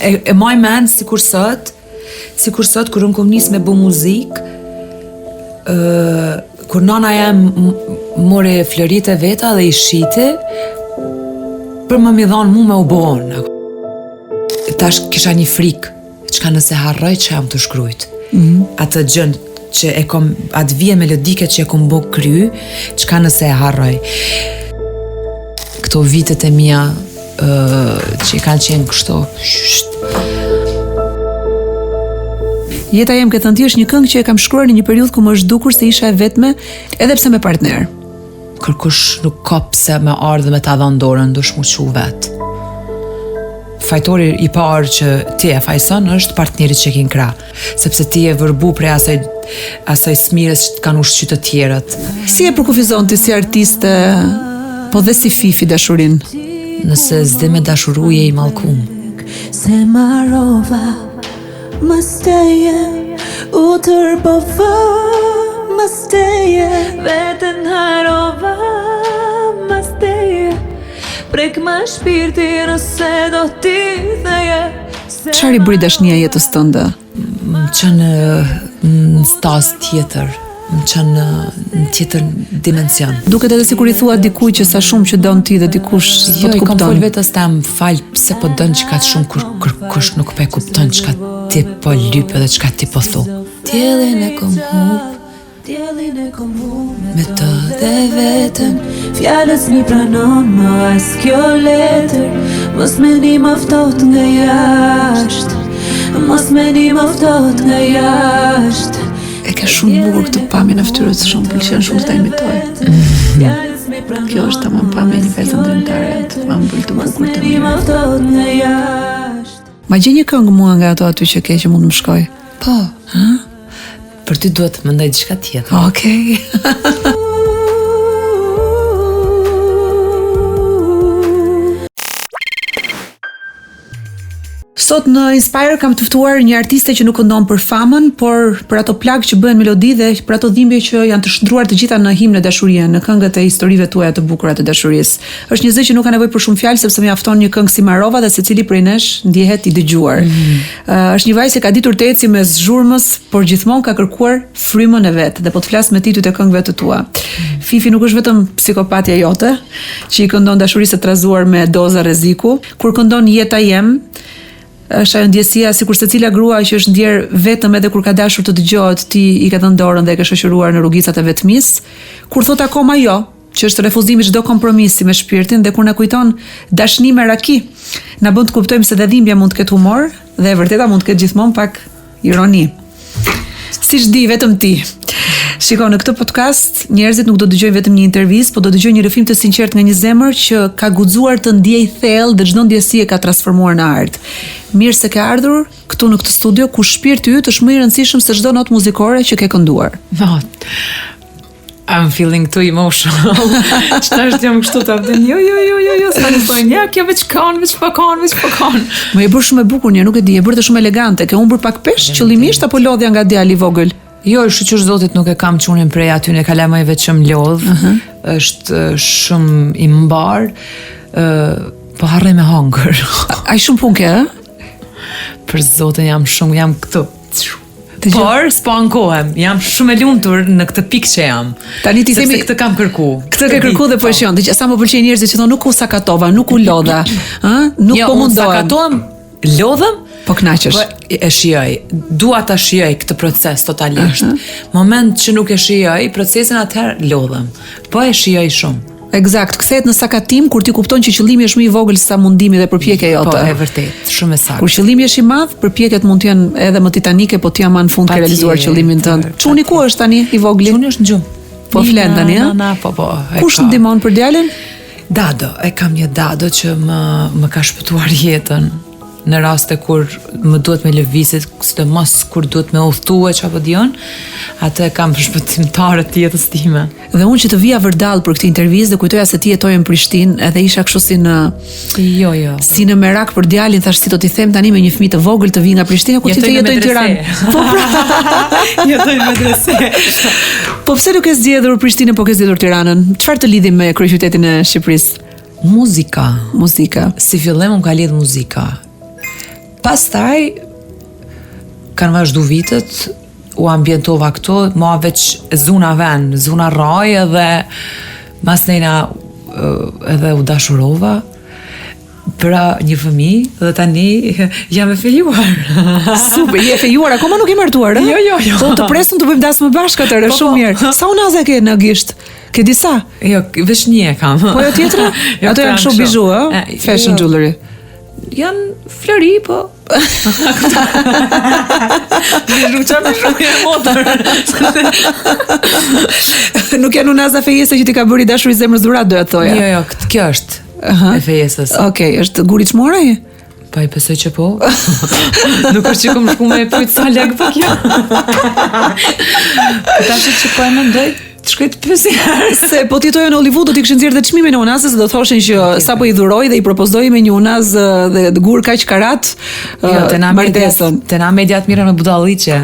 E, e maj mend sikur sot, sikur sot kur unë kom nis me bo muzikë, ë kur nana jem more florit e veta dhe i shiti për më m'i dhanë mu me u bo unë. Tash kisha një frikë, çka nëse harroj që jam tu shkrujt. Mm -hmm. Atë gjën që e kom, atë vije melodike që e kom bo kry, çka nëse e harroj. Këto vitet e mia uh, që kanë qenë kështu, sht. Jeta jem ke thënë ti është një këngë që e kam shkruar në një periudhë ku më është dukur se isha e vetme, edhe pse me partner. Kërkush nuk ka pse me ardhë me ta dhënë dorën, dush mu çu vetë. Fajtori i parë që ti e fajson është partneri që ki n'krah, sepse ti je vërbu prej asaj, asaj smirës që të kanë ushqy të tjerët. Si e përkufizon ti si artiste, po dhe si Fifi dashurinë? Nëse s'di me dashuru je i mallkum. Se marova Mas teje U tërbova Mas teje Veten harova Mas teje Prekma shpirti Nëse do ti theje Çfarë i bëri dashnia jetës tënde? Më çon në, në stazë tjetër, më çon në, në tjetër dimension. Duket edhe sikur i thua dikujt që sa shumë që don ti dhe dikush Jo, po të i kam kupton. fol vetes tem, fal pse po don qikaq shumë kur kërkush nuk po e kupton çka ti po lyp edhe çka ti po thu. Diellin e kom hup Diellin e kom hup me të dhe veten. Fjalët s'm'i pranon më as kjo letër Mos me ni më ftoht nga jashtë Mos me ni më ftoht nga jashtë E ke shumë bukur këtë pamje në fytyrës, shumë pëlqen shumë të ta imitoj. Kjo është tamam pamja e një vajze ëndërrimtare, të ëmbël të bukur të mirë. Më ftoht nga jashtë Ma gjej një këngë mua nga ato aty që ke që mund të më shkoj. Po. Ha? Për ty duhet të mendoj diçka tjetër. Okej. Sot në Inspire kam të ftuar një artiste që nuk këndon për famën, por për ato plagë që bëhen melodi dhe për ato dhimbje që janë të shndruar të gjitha në himne dashurie, në këngët e historive tuaja të bukura të dashurisë. Është një zë që nuk ka nevojë për shumë fjalë sepse mjafton një këngë si Marova dhe secili prej nesh ndjehet i dëgjuar. Mm -hmm. Është një vajzë që ka ditur të eci mes zhurmës, por gjithmonë ka kërkuar frymën e vet dhe po të flas me titujt e këngëve të tua. Mm -hmm. Fifi nuk është vetëm psikopatja jote, që i këndon dashurisë së trazuar me doza rreziku, Kur këndon Jeta jem, është ajo ndjesia sikur secila grua që është ndjer vetëm edhe kur ka dashur të dëgjohet, ti i ke dhënë dorën dhe e ke shoqëruar në rrugicat e vetmisë. Kur thot akoma jo, që është refuzimi i çdo kompromisi me shpirtin dhe kur na kujton dashni me raki, na bën të kuptojmë se dhe dhimbja mund të ketë humor dhe e vërteta mund të ketë gjithmonë pak ironi. Siç di vetëm ti. Shiko, në këtë podcast njerëzit nuk do të dëgjojnë vetëm një intervistë, po do të dëgjojnë një rrëfim të sinqertë nga një zemër që ka guxuar të ndjejë thellë dhe çdo ndjesi e ka transformuar në art. Mirë se ke ardhur këtu në këtë studio ku shpirti yt është më i rëndësishëm se çdo notë muzikore që ke kënduar. No. I'm feeling too emotional. Qëta është jam kështu të vden, jo, jo, jo, jo, jo, s'ka në thojnë, ja, kjo veç kanë, veç po kanë, veç po kanë. Më je bërë shumë e bukur një, nuk e di, je bërë dhe shumë elegante. Ke humbur pak peshë qëllimisht apo lodhja nga djali i vogël? Jo, shyqyr zotit nuk e kam çunin prej atyne kalamajve që më lodh, uh -huh. është shumë i mbar, uh, po harroj me hangër. Ai shumë punë ke, ë? Për zotin jam shumë, jam këtu. Por, s'po ankohem, jam shumë e lumtur në këtë pikë që jam. Tani ti Sepse themi këtë kam kërku. Këtë ke kërku dhe po e po. shijon. Dëgjoj, sa më pëlqejnë njerëzit që thonë nuk u sakatova, nuk u lodha, ë? Nuk jo, po unë mundohem. sakatohem, lodhem, Po kënaqesh. Po e shijoj. Dua ta shijoj këtë proces totalisht. Uh -huh. Moment që nuk e shijoj procesin atëherë lodhem. Po e shijoj shumë. Eksakt, kthehet në sakatim kur ti kupton që qëllimi është më i vogël se sa mundimi dhe përpjekja jote. Po, e vërtet, shumë e saktë. Kur qëllimi është i madh, përpjekjet mund të jenë edhe më titanike, po ti ama në fund ke realizuar qëllimin tënd. Çuni ku është tani i vogli? Çuni është në gjumë. Po flen tani, ëh? Na, po, po. Kush ndihmon për djalin? Dado, e kam një dado që më më ka shpëtuar jetën në raste kur më duhet me lëvizit, sidomos kur duhet me udhëtu e çfarë po di unë, atë e kam shpëtimtare të jetës time. Dhe unë që të vija vërdall për këtë intervistë dhe kujtoja se ti jetoje në Prishtinë, edhe isha kështu si në Jo, jo. Si në merak për djalin, thash si do t'i them tani me një fëmijë të vogël të vi nga Prishtina, ku ti të jetoj në Tiranë. Po pra. Jetoj në medrese. Po pse nuk ke zgjedhur Prishtinën, po ke zgjedhur Tiranën? Çfarë të lidhi me kryeqytetin e Shqipërisë? Muzika. Muzika. Si fillim më ka lidh muzika. Pastaj kanë vazhdu vitet, u ambientova këtu, ma veç zuna ven, zuna rraj edhe masnejna edhe u dashurova bëra një fëmijë dhe tani jam e fejuar. Super, je e fejuar, akoma nuk je martuar, ë? Jo, jo, jo. Po të presim të bëjmë dasmë bashkë atëherë, po, shumë po. mirë. Sa unaza ke në gisht? Ke disa? Jo, veç një e kam. Po jo tjetra? jo, Ato janë kështu bizhu, ë? Fashion jo. jewelry. Janë flori, po. Bizhu, ça bizhu, e motër. Nuk janë unaza fejese që t'i ka bërë i dashuri i zemrës dhuratë, doja të thoja. Jo, jo, këtë kjo është. Aha. E fejesës. Okej, është gur i çmuar ai? Po i besoj që po. Nuk është që kom shku me e pyet sa lek po kjo. Po tash që po e mendoj, të shkoj të pyes një herë. Se po të jetoje në Hollywood do t'i kishin nxjerrë dhe çmimin e unazës do thoshin që sapo i dhuroi dhe i propozoi me një unazë dhe gur kaq karat jo, te na martesën. Te na mediat mirren me budalliqe.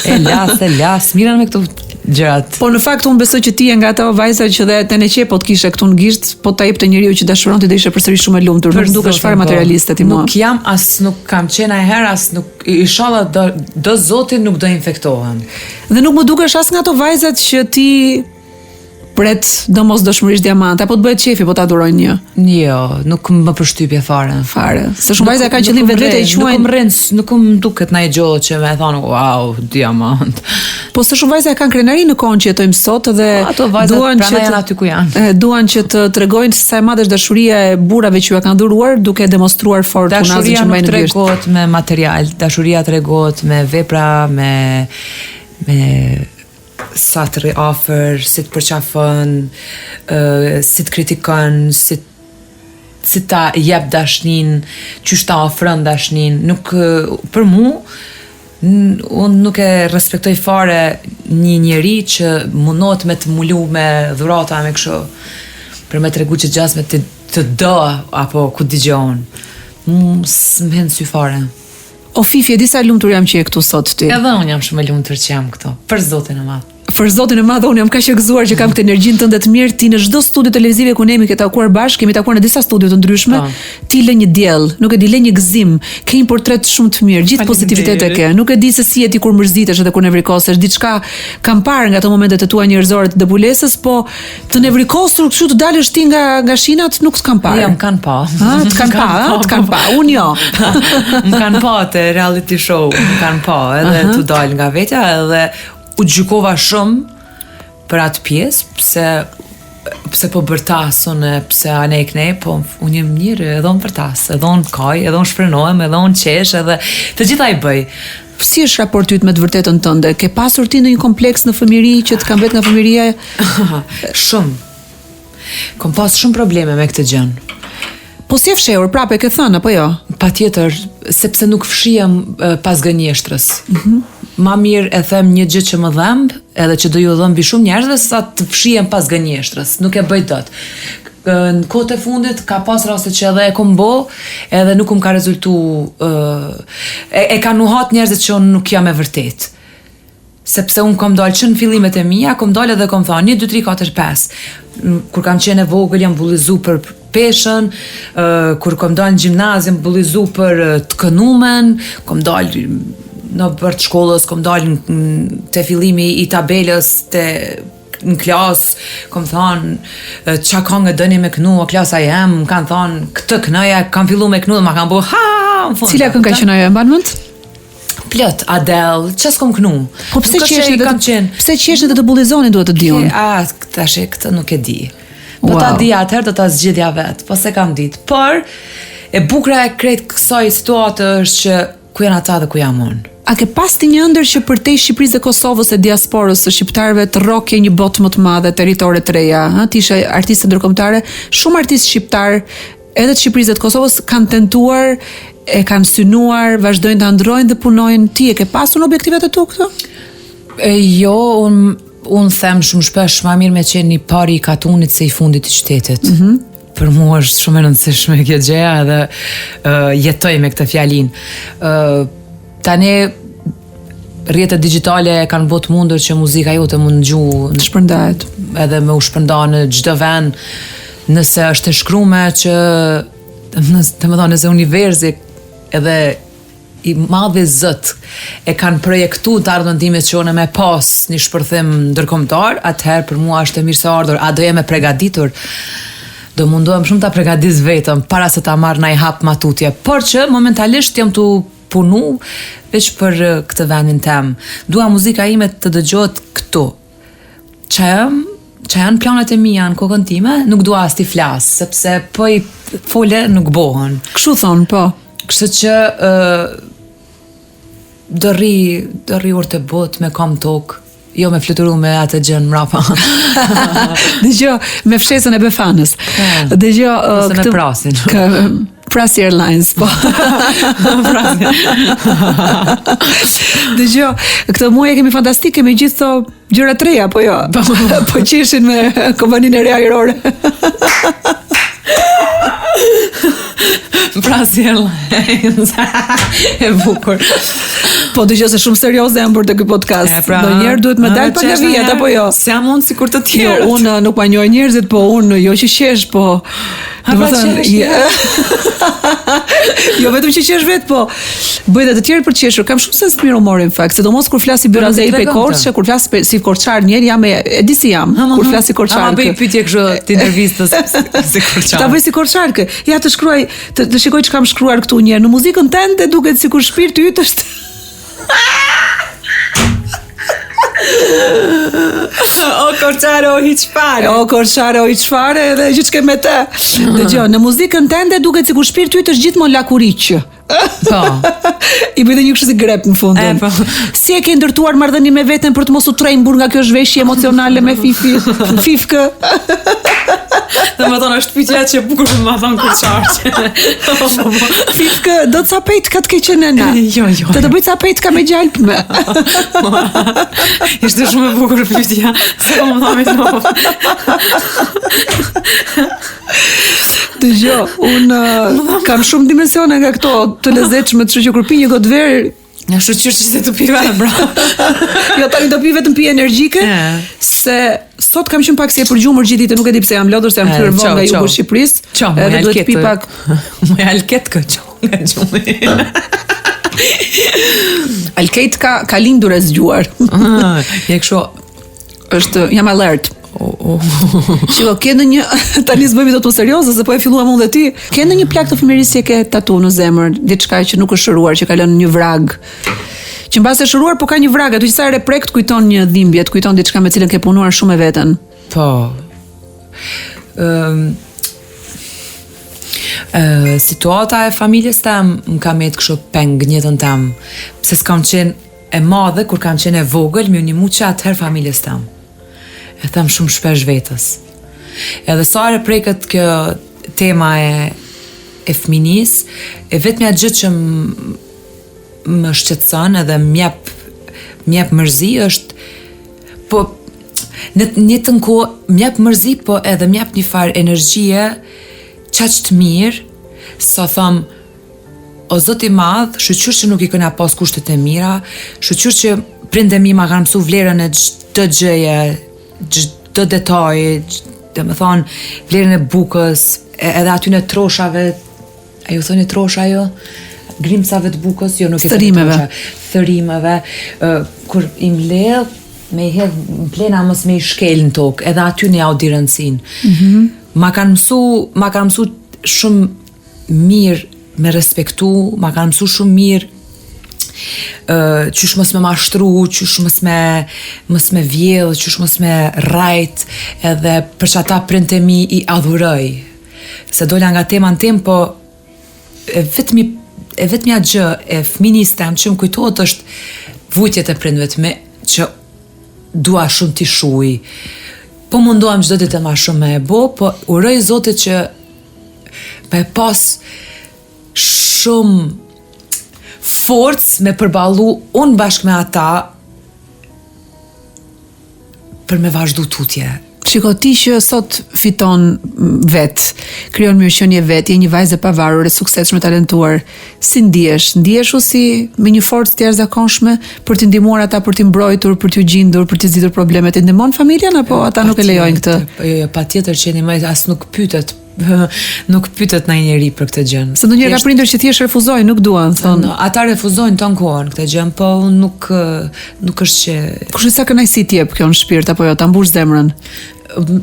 E las, e las, mirren me këto gjërat. Po në fakt unë besoj që ti je nga ato vajza që dhe teneqe po të kishe këtu në gisht, po ta jepte njeriu që dashuron ti do ishe përsëri shumë e lumtur. Nuk dukesh fare po. materialiste ti mua. Nuk jam as nuk kam qenë ndonjëherë as nuk inshallah do do zoti nuk do infektohem. Dhe nuk më dukesh as nga ato vajzat që ti pret domosdoshmërisht diamante, apo të bëhet qefi po ta dhurojnë një. Jo, nuk më bën përshtypje fare. Fare. Se shumë vajza kanë qëllim vetvete e quajnë. Nuk më rrin, nuk më duket ndonjë gjë që me thonë wow, diamant. Po se shumë vajza kanë krenari në kohën që jetojmë sot dhe po, ato vajzat duan që janë aty ku janë. Duan që të tregojnë se sa e madhe është dashuria e burrave që ua kanë dhuruar, duke demonstruar fort unazën që mbajnë në gisht. Dashuria nuk tregohet me material, dashuria tregohet me vepra, me me sa të rri afër, si të përqafon, si të kritikon, si si ta jep dashnin, qysh ta ofron dashnin, nuk për mu unë nuk e respektoj fare një njeri që mundohet me të mulu me dhurata me kështu për me tregu që gjasme të, të do apo ku di unë. Mu s'më hin n'sy fare. O Fifi, e di sa e lumtur jam që je këtu sot ti. Edhe unë jam shumë e lumtur që jam këtu. Për Zotin e madh. Për Zotin e madh, unë jam kaq e gëzuar që kam këtë energjinë tënde të mirë. Ti në çdo studio televizive ku ne jemi ke takuar bashkë, kemi takuar në disa studio të ndryshme. Po. Ti lë një diell, nuk e di, lë një gëzim, ke një portret shumë të mirë, gjithë pozitivitet e ke. Nuk e di se si je ti kur mërzitesh edhe kur nevrikosesh. Diçka kam parë nga ato momentet e tua njerëzore të debulesës, po Të nevrikosur kështu të dalësh ti nga nga shinat nuk të kam parë. Jo, më kanë pa. Ha, të kanë pa, ha, të kanë pa. Unë jo. më kanë pa te reality show, më kanë pa edhe uh -huh. tu dalë nga vetja edhe u gjykova shumë për atë pjesë, pse pse po bërtas unë, pse anej knej, po unë jam njeri, edhe unë bërtas, edhe unë kaj, edhe unë shfrenohem, edhe unë qesh, edhe të gjitha i bëj. Si është raporti yt me të vërtetën tënde? Ke pasur ti ndonjë kompleks në fëmijëri që të ka mbet nga fëmijëria? Shumë. Kom pas shumë probleme me këtë gjën. Po si e fshehur, prapë e ke thënë apo jo? Patjetër, sepse nuk fshihem pas gënjeshtrës. Mm -hmm. Ma mirë e them një gjë që më dhemb, edhe që do ju dhembi shumë njerëzve, sa të fshihem pas gënjeshtrës. Nuk e bëj dot. Në kohët e fundit ka pas raste që edhe e kom bo, edhe nuk më ka rezultu, e, e kanë nuhat njerëzit që unë nuk jam e vërtet. Sepse unë kom dalë që në fillimet e mia, kom dalë edhe kom thanë 1 2 3 4 5. Kur kam qenë e vogël jam bullizu për peshën, kur kom dalë në gjimnaz jam bullizu për të kënumen, kom dalë në oborr të shkollës, kom dalë te fillimi i tabelës, te në klasë, kom thonë, ça kangë doni me knu, o klasa jem, më kanë thonë, këtë kënoja, kam fillu me knu dhe ma kanë bo, ha, në fund. Cila këngë ka qenë ajo, e mban mend? Plot, Adele, ça s'kom knu? Po pse qeshnin dhe të, pse qeshnin dhe të bullizonin duhet të di unë? A, tash e këtë nuk e di. Po wow. ta di atëherë do ta zgjidhja vetë, po s'e kam ditë. Por, e bukura e krejt kësaj situate është që Ku janë ata dhe ku jam unë? A ke pas ti një ëndërr që përtej Shqipërisë dhe Kosovës e diasporës së shqiptarëve të rrokje një botë më të madhe, territore të reja, ëh, ti ishe artiste ndërkombëtare, shumë artistë shqiptarë edhe të Shqipërisë dhe të Kosovës kanë tentuar, e kanë synuar, vazhdojnë të ëndërrojnë dhe punojnë. Ti e ke pasur në objektivat e tu këtë? E, jo, unë unë them shumë shpesh ma mirë me qenë i pari i katunit se i fundit i qytetit. Mm -hmm. Për mua është shumë e rëndësishme kjo gjëja edhe uh, jetoj me këtë fjalinë. Uh, tani rrjetet digjitale kanë bo të mundur që muzika jote m'u ngju të shpërndahet edhe me u shpërnda në çdo vend nëse është e shkrume që nëse, domethënë nëse universi edhe. i madhi Zot e kanë projektu të ardhmen time që unë me pas një shpërthim ndërkombëtar, atëherë për mua është e mirëseardhur. A do jem e pregaditur? Do mundohem shumë ta pregadis veten para se ta marr naj hap ma tutje. Por që momentalisht jam tu punu veç për këtë vendin tem. Dua muzika ime të dëgjohet këtu. Ça jam, ça janë planet e mia në kokën time, nuk dua as t'i flas, sepse po i fole nuk bohen. Kështu thonë, po. Kështu që ë do rri, do rri urtë e butë me kam n'tokë, jo me fluturu me atë gjën mrapa. Dëgjo, me fshesën e Befanës. Dëgjo, uh, këtë me prasin. Kë, Prasi Airlines, po. Prasi. Dëgjo, këtë muaj e kemi fantastik, kemi gjithë këto gjëra të reja, po jo. Po, po qeshin me kompaninë e re ajrore. Prasi Airlines. e bukur. Po dëgjo se shumë serioze jam bërë te ky podcast. E, pra, Ndonjëherë duhet me dal pa nga vijat apo jo? S'jam unë sikur të Jo, tjerët. unë nuk ma njoh njerëzit, po unë jo që qesh, po Ha, pra Domethënë, qesh, je- jo vetëm që qesh vet, po bëj edhe të tjerë për qeshur. Kam shumë sens të mirë humori në fakt, sidomos kur flas si Po, nuk e Byrazei pe tregon Korçë, këtë. kur flas pe, si korçar njeri jam e, e di si jam, kur flas si korçar. Ama bëj kë. pyetje kështu të intervistës si korçar. Ta bëj si korçar kë. Ja të shkruaj, të, të shikoj ç'kam shkruar këtu një herë. Në muzikën tënde duket sikur shpirti yt është O korçare, o hiç fare. O korçare, o hiç fare edhe gjithë ç'ke me të. Dëgjo, në muzikën tënde duket sikur shpirti yt është gjithmonë lakuriq. Po. I bëj dhe një kështu si grep në fund. E, po. Si e ke ndërtuar marrëdhënien me veten për të mos u trembur nga kjo zhveshje emocionale me Fifi, Fifkë? Do më thonë, është pyetja që e bukur për më thonë korçar. Po, po, po. Fifkë, do ca petka të ke qenë nëna. Jo, jo, Të të bëj ca petka me gjalp me. Ishte shumë e bukur pyetja. Se po më thonë me Dëgjo, unë uh, kam shumë dimensione nga këto të lezetshme, kështu që kur pi një gotë verë, Nga shyqyr që se të piva bra. jo tani do pi vetëm pije energjike, E. se sot kam qenë pak si e përgjumur gjithë ditën, nuk e di pse jam lodhur, se jam E, kthyer vonë qo, nga qo. jugu i Shqipërisë. Qo, moj edhe duhet alket. pi pak Moj alket kë qo nga gjumi. Alket ka ka lindur e zgjuar. Ah, Je kështu Është jam alert. o, o. Shiko, ke ndonjë tani s'bëhemi dot më serioze se po e filluam unë dhe ti. Ke ndonjë plak të fëmijërisë që ke tatu në zemër, diçka që nuk është shëruar, që ka lënë një vrag. Që mbase është shëruar, po ka një vrag aty që sa herë e prek të kujton një dhimbje, të kujton diçka me cilën ke punuar shumë me veten. Po. Ëm ë situata e familjes tem më ka met kështu peng në jetën tem, pse s'kam qenë e madhe kur kam qenë e vogël, më nimu që atëherë familjes tem. E them shumë shpesh vetës. Edhe sa herë preket kjo tema e e fëminisë, e vetmja gjë që m- më shqetëson edhe më jep më jep mërzi është po në të njëjtën kohë më jep mërzi, po edhe më jep një farë energjie qaq të mirë, sa thom o zot i madh, shyqyr që nuk i kena pas kushtet e mira, shyqyr që prindë e mi ma kanë mësu vlerën e çdo gjëje, çdo detaji, do me thonë, vlerën e bukës, e- edhe atyne troshave, a ju thoni trosha jo? Grimcave të bukës, jo nuk i thoni Thërrimeve. trosha. Thërrimeve, ë, kur i mbledh, me i hedh në plena mos me i shkel në tokë, edhe aty ne jau di rëndësinë. Ma kanë mësu, ma kanë mësu shumë mirë me respektu, ma kanë mësu shumë mirë ë qysh mos me mashtru, qysh mos me mos me vjedh, qysh mos me rrajt, edhe për që ata prindët e mi i adhuroj. Se dola nga tema në temë, po e vetmi e vetmja gjë e fëminisë tem që më kujtohet është vujtjet e prindëve të mi që dua shumë t'i shuj. Po mundohem çdo ditë e ma shumë me e bo, po uroj Zotit që me pas shumë forcë me përballu unë bashkë me ata për me vazhdu tutje. Shiko, ti që sot fiton vet, krijon mirëqenie vet, je një vajzë e pavarur, e suksesshme, e talentuar. Si ndihesh? Ndihesh u si me një forcë të jashtëzakonshme për t'i ndihmuar ata, për t'i mbrojtur, për t'ju gjindur, për t'i zgjidhur problemet? E ndihmon familjen apo ata nuk e lejojnë këtë? Po jo, jo, patjetër që ndihmoj, as nuk pyetet. nuk pytet ndonjë njeri për këtë gjë. Se ndonjëherë ka prindër që thjesht refuzojnë, nuk duan, thonë. No, ata refuzojnë tonë kohën këtë gjë, po unë nuk nuk është që Kush e sa kënaqësi të jep kjo në shpirt apo jo, ta mbush zemrën?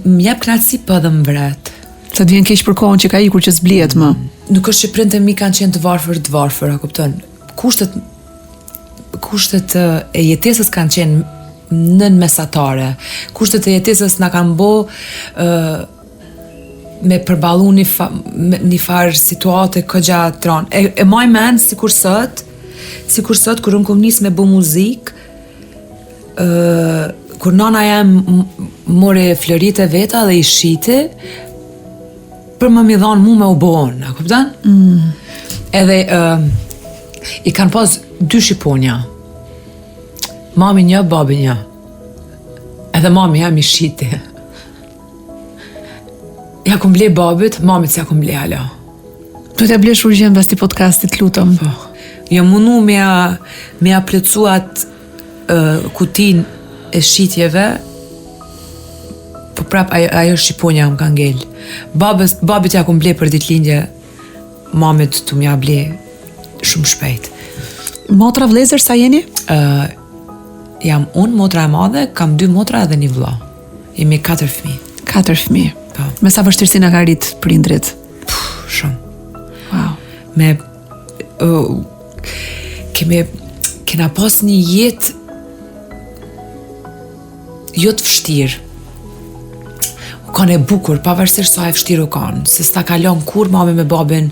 Më jep kënaqësi po edhe më vret. Se të vjen keq për kohën që ka ikur që s'blihet më. Nuk është që prindët e mi kanë qenë të varfër, të varfër, a kupton? Kushtet kushtet e jetesës kanë qenë nën mesatare. Kushtet e jetesës na kanë bo ë me përballu një, fa, me, një farë situate kogja t'ron. E, e maj men, sikur sot, sikur sot, kur unë kom nis me bo muzikë, ë kur nana jem more florit e veta dhe i shiti, për më m'i dhanë mu me u bo unë, a kupton? Mm. Edhe uh, i kanë pas dy shqiponja. Mami një, babi një. Edhe mami jem i shiti. Ja kom ble babit, mamit s'ja kom ble hala. Do t'ja blesh urgjent pas këtij podcastit, lutem. Po. Jam munu me ja, me ja plotësu atë uh, kutin e shitjeve, po prap ajo, ajo shqiponja më ka ngel. Babës, babit ja kom ble për ditëlindje, mamit tu m'ja ble shumë shpejt. Motra vllezër sa jeni? Uh, jam unë, motra e madhe, kam dy motra edhe një vlla. Jemi katër fëmijë. Katër fëmijë. Po. Me sa vështirësi na kanë rrit prindrit? Puh, shumë. Wow. Me uh, kemi kena pas një jetë jo të vështirë. U kanë e bukur, pavarësisht sa e vështirë u kanë, se s'ta ka lon kurrë mami me babin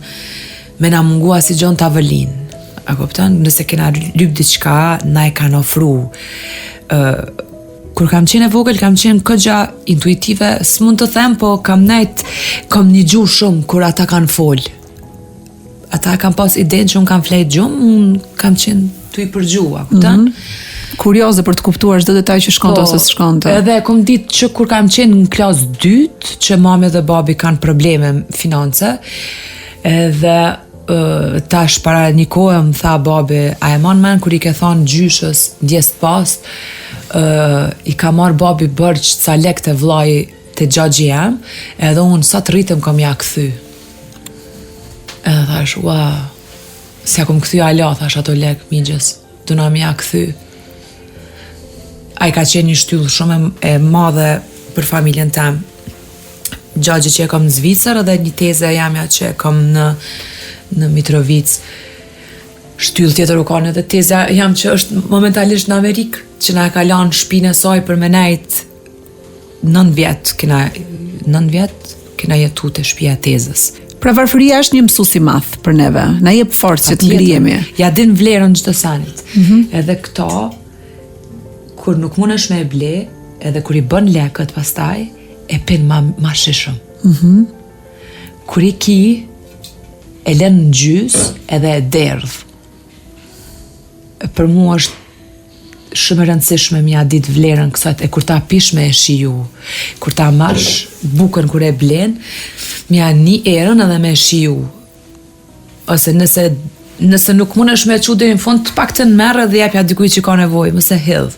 me na mungu asigjo n'tavolinë. A kupton? Nëse kena lyp diçka, na e kanë ofru. Uh, Kur kam qenë e vogël, kam qenë kogja intuitive, s'mund të them, po kam nejt, kam nigju shumë kur ata kanë fol. Ata kanë pas idenë që unë kam flejt gjumë, unë kam qenë tu i përgju, a kupton? Mm -hmm. Kurioze për të kuptuar çdo detaj që shkonte po, ose s'shkonte. Edhe kom ditë që kur kam qenë në klasë dytë, që mami dhe babi kanë probleme finance, edhe tash para një kohe më tha babi, a e man men kur i ke thonë gjyshës, ndjesë t'past, uh, i ka marrë babi borxh ca lek te vllai te xhaxhi jem, edhe unë sa të rritem kam ja kthy. Edhe thash, ua, s'ja kom kthy ala, thash ato lek mixhës, duna me ja kthy. Ai ka qenë një shtyllë shumë e madhe për familjen tem. Xhaxhi që e kam në Zvicër edhe një teze e jamja që e kam në, në Mitrovicë. Shtyllë tjetër u kanë edhe teza jam që është momentalisht në Amerikë, që na e ka lanë shpinë e saj për me nejt 9 vjet, kena 9 vjet kena jetu te shpia e tezës. Pra varfëria është një mësues i madh për neve. Na jep forcë që të ngrihemi. Ja din vlerën çdo senit. Mm -hmm. Edhe këto kur nuk mundesh me e ble, edhe kur i bën lekët pastaj, e pin ma, ma shijshëm. Mm -hmm. Kur i ki, e len në gjys edhe e derdh. Për mua është shumë e rëndësishme me ja ditë vlerën kësaj e kur ta pish me e shiju, kur ta marrsh bukën kur e blen, me ja ni erën edhe me e shiju. Ose nëse nëse nuk mundesh me e çu deri në fund, të paktën merre dhe jepja dikujt që ka nevojë, mos e hidh.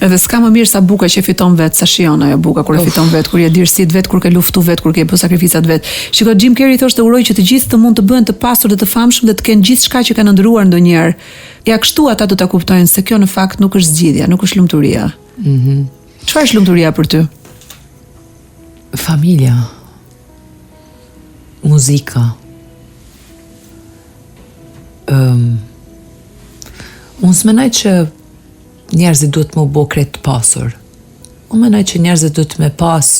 Edhe s'ka më mirë sa buka që e fiton vet, sa shijon ajo buka kur e fiton vet, kur je djersit vet, kur ke luftu vet, kur ke bërë sakrificat vet. Shiko Jim Carrey thoshte uroj që të gjithë të mund të bëhen të pasur dhe të famshëm dhe të kenë gjithçka që kanë ëndërruar ndonjëherë. Ja kështu ata do ta kuptojnë se kjo në fakt nuk është zgjidhja, nuk është lumturia. Mhm. Mm Çfarë është lumturia për ty? Familja. Muzika. Ëm um, Unë s'menoj që njerëzit duhet me u bo krejt të pasur. Unë menoj që njerëzit duhet me pas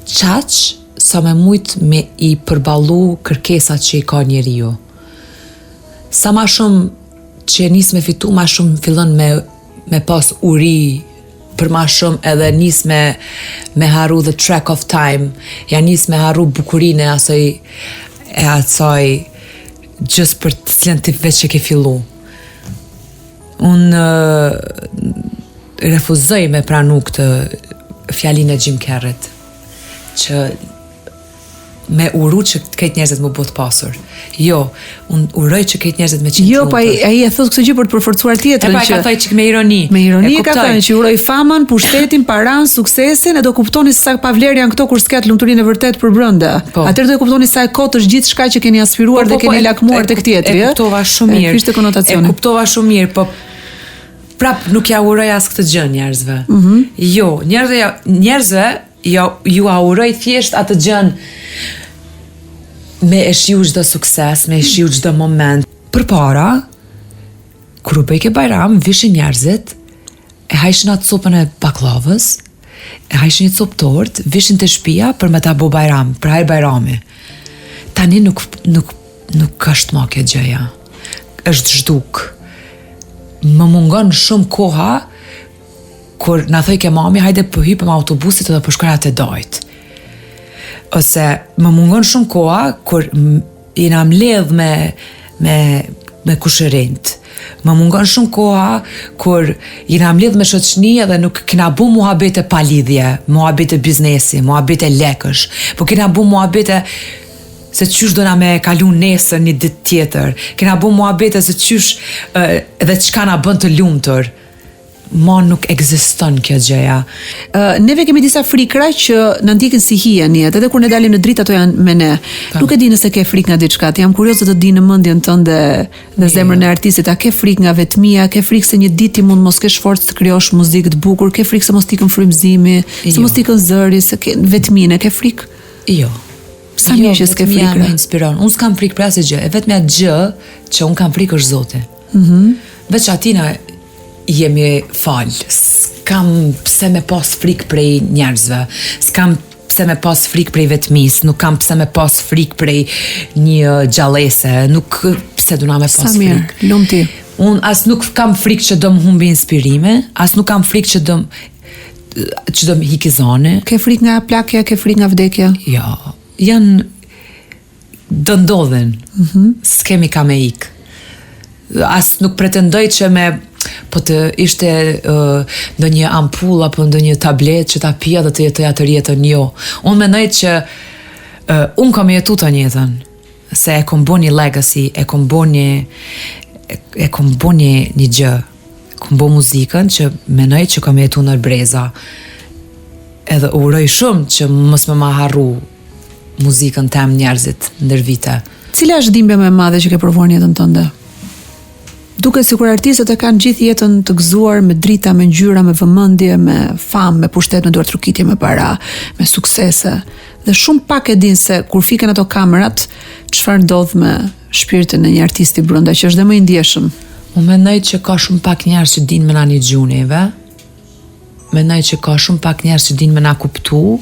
qaq sa me mujt me i përballu kërkesat që i ka njeriu. Sa ma shumë që nis me fitu, ma shumë fillon me, me pas uri për ma shumë edhe nis me, me harru the track of time, ja nis me harru bukurinë e asaj, e asaj gjësë për të cilën ti veç e ke fillu. Unë refuzoj me pranu këtë fjalinë e Jim Carreyt, që. me uru që krejt njerëzit m'u bo të pasur. Jo, unë uroj që krejt njerëzit me qenë Jo, pa ai ai e thotë këtë gjë për të përforcuar tjetrën që. E pa, e ka thënë çik me ironi. Me ironi e ka thënë që uroj famën, pushtetin, paran, suksesin e do kuptoni se sa pa vlerë janë këto kur s'ke atë lumturinë e vërtetë përbrenda. Po. Atëherë do e kuptoni sa e kotë është gjithçka që keni aspiruar po, po, dhe po, keni lakmuar tek tjetri, ë? E kuptova shumë mirë. Ky ishte konotacioni. E kuptova shumë mirë, po prap nuk ja uroj as këtë gjë njerëzve. Mm -hmm. Jo, njerëzve ja, njerëzve jo, jua uroj thjesht atë gjën me e shiju çdo sukses, me e shiju çdo moment. Përpara, kur u bëjke bajram, vishin njerëzit, e hajshin atë copën e bakllavës, e hajshin një copë tortë, vishin te shpia për me ta bo bajram, për hajr bajrami. Tani nuk, nuk, nuk është ma kjo gjëja. është zhduk. Më mungon shumë koha kur na thojke mami, hajde po hypëm autobusit edhe po shkojna te dajt. Ose më mungon shumë koha kur jena mledh me me me kushërinjt. Më mungon shumë koha kur jena mledh me shoqni edhe nuk kena bu muhabete pa lidhje, muhabete biznesi, muhabete lekësh, po kena bu muhabete se qysh dona me kalu nesër një ditë tjetër, kena bu muhabete se qysh edhe çka na bën të lumtur. Ma nuk ekziston kjo gjëja. Uh, neve kemi disa frikra që na ndjekin si hije në jetë, edhe kur ne dalim në dritë ato janë me ne. Po. Nuk e di nëse ke frikë nga diçka, ti jam kurioze të di në mendjen tënde dhe zemrën e artistit, a ke frikë nga vetmia, ke frikë se një ditë ti mund mos kesh forcë të krijosh muzikë të bukur, ke frikë se mos t'ikën frymëzimi, se jo. mos t'ikën zëri, se ke vetminë, ke frikë? Jo. Sa jo, mirë që s'ke frikë. Më inspiron. Unë s'kam frikë për asgjë. E vetmja gjë që unë kam frikë është Zoti. Mhm. Mm Veç atina jemi fal. S'kam pse me pas frikë prej njerëzve. S'kam pse me pas frikë prej vetmisë, nuk kam pse me pas frikë prej një gjallese, nuk pse duna me pas frikë. Sa mirë, lum ti. Unë as nuk kam frikë që do më humbi inspirimi, as nuk kam frikë që do që do më hiki zoni. Ke frikë nga plakja, ke frikë nga vdekja? Jo, janë do ndodhin. Mm -hmm. S'kemi ka me ik. As nuk pretendoj që me po të ishte uh, ndonjë ampull apo ndonjë tabletë që ta pija dhe të jetoja tërë jetën, jo. Unë mendoj që uh, unë kam jetu të jetën, se e kom bo një legacy, e kom bo një, e, e kom bo një, një gjë, kom bo muzikën që mendoj që kam jetu nër breza. Edhe uroj shumë që mos me ma harru muzikën tem njerëzit ndër vite. Cila është dhimbja më e madhe që ke provuar në jetën tënde? Duket sikur artistët e kanë gjithë jetën të gëzuar me drita, me ngjyra, me vëmendje, me famë, me pushtet, me duartrokitje, me para, me suksese. Dhe shumë pak e dinë se kur fiken ato kamerat, çfarë ndodh me shpirtin e një artisti brenda, që është dhe më i ndjeshëm. Unë mendoj që ka shumë pak njerëz që dinë me na nigju neve. Mendoj që ka shumë pak njerëz që dinë me na kuptu.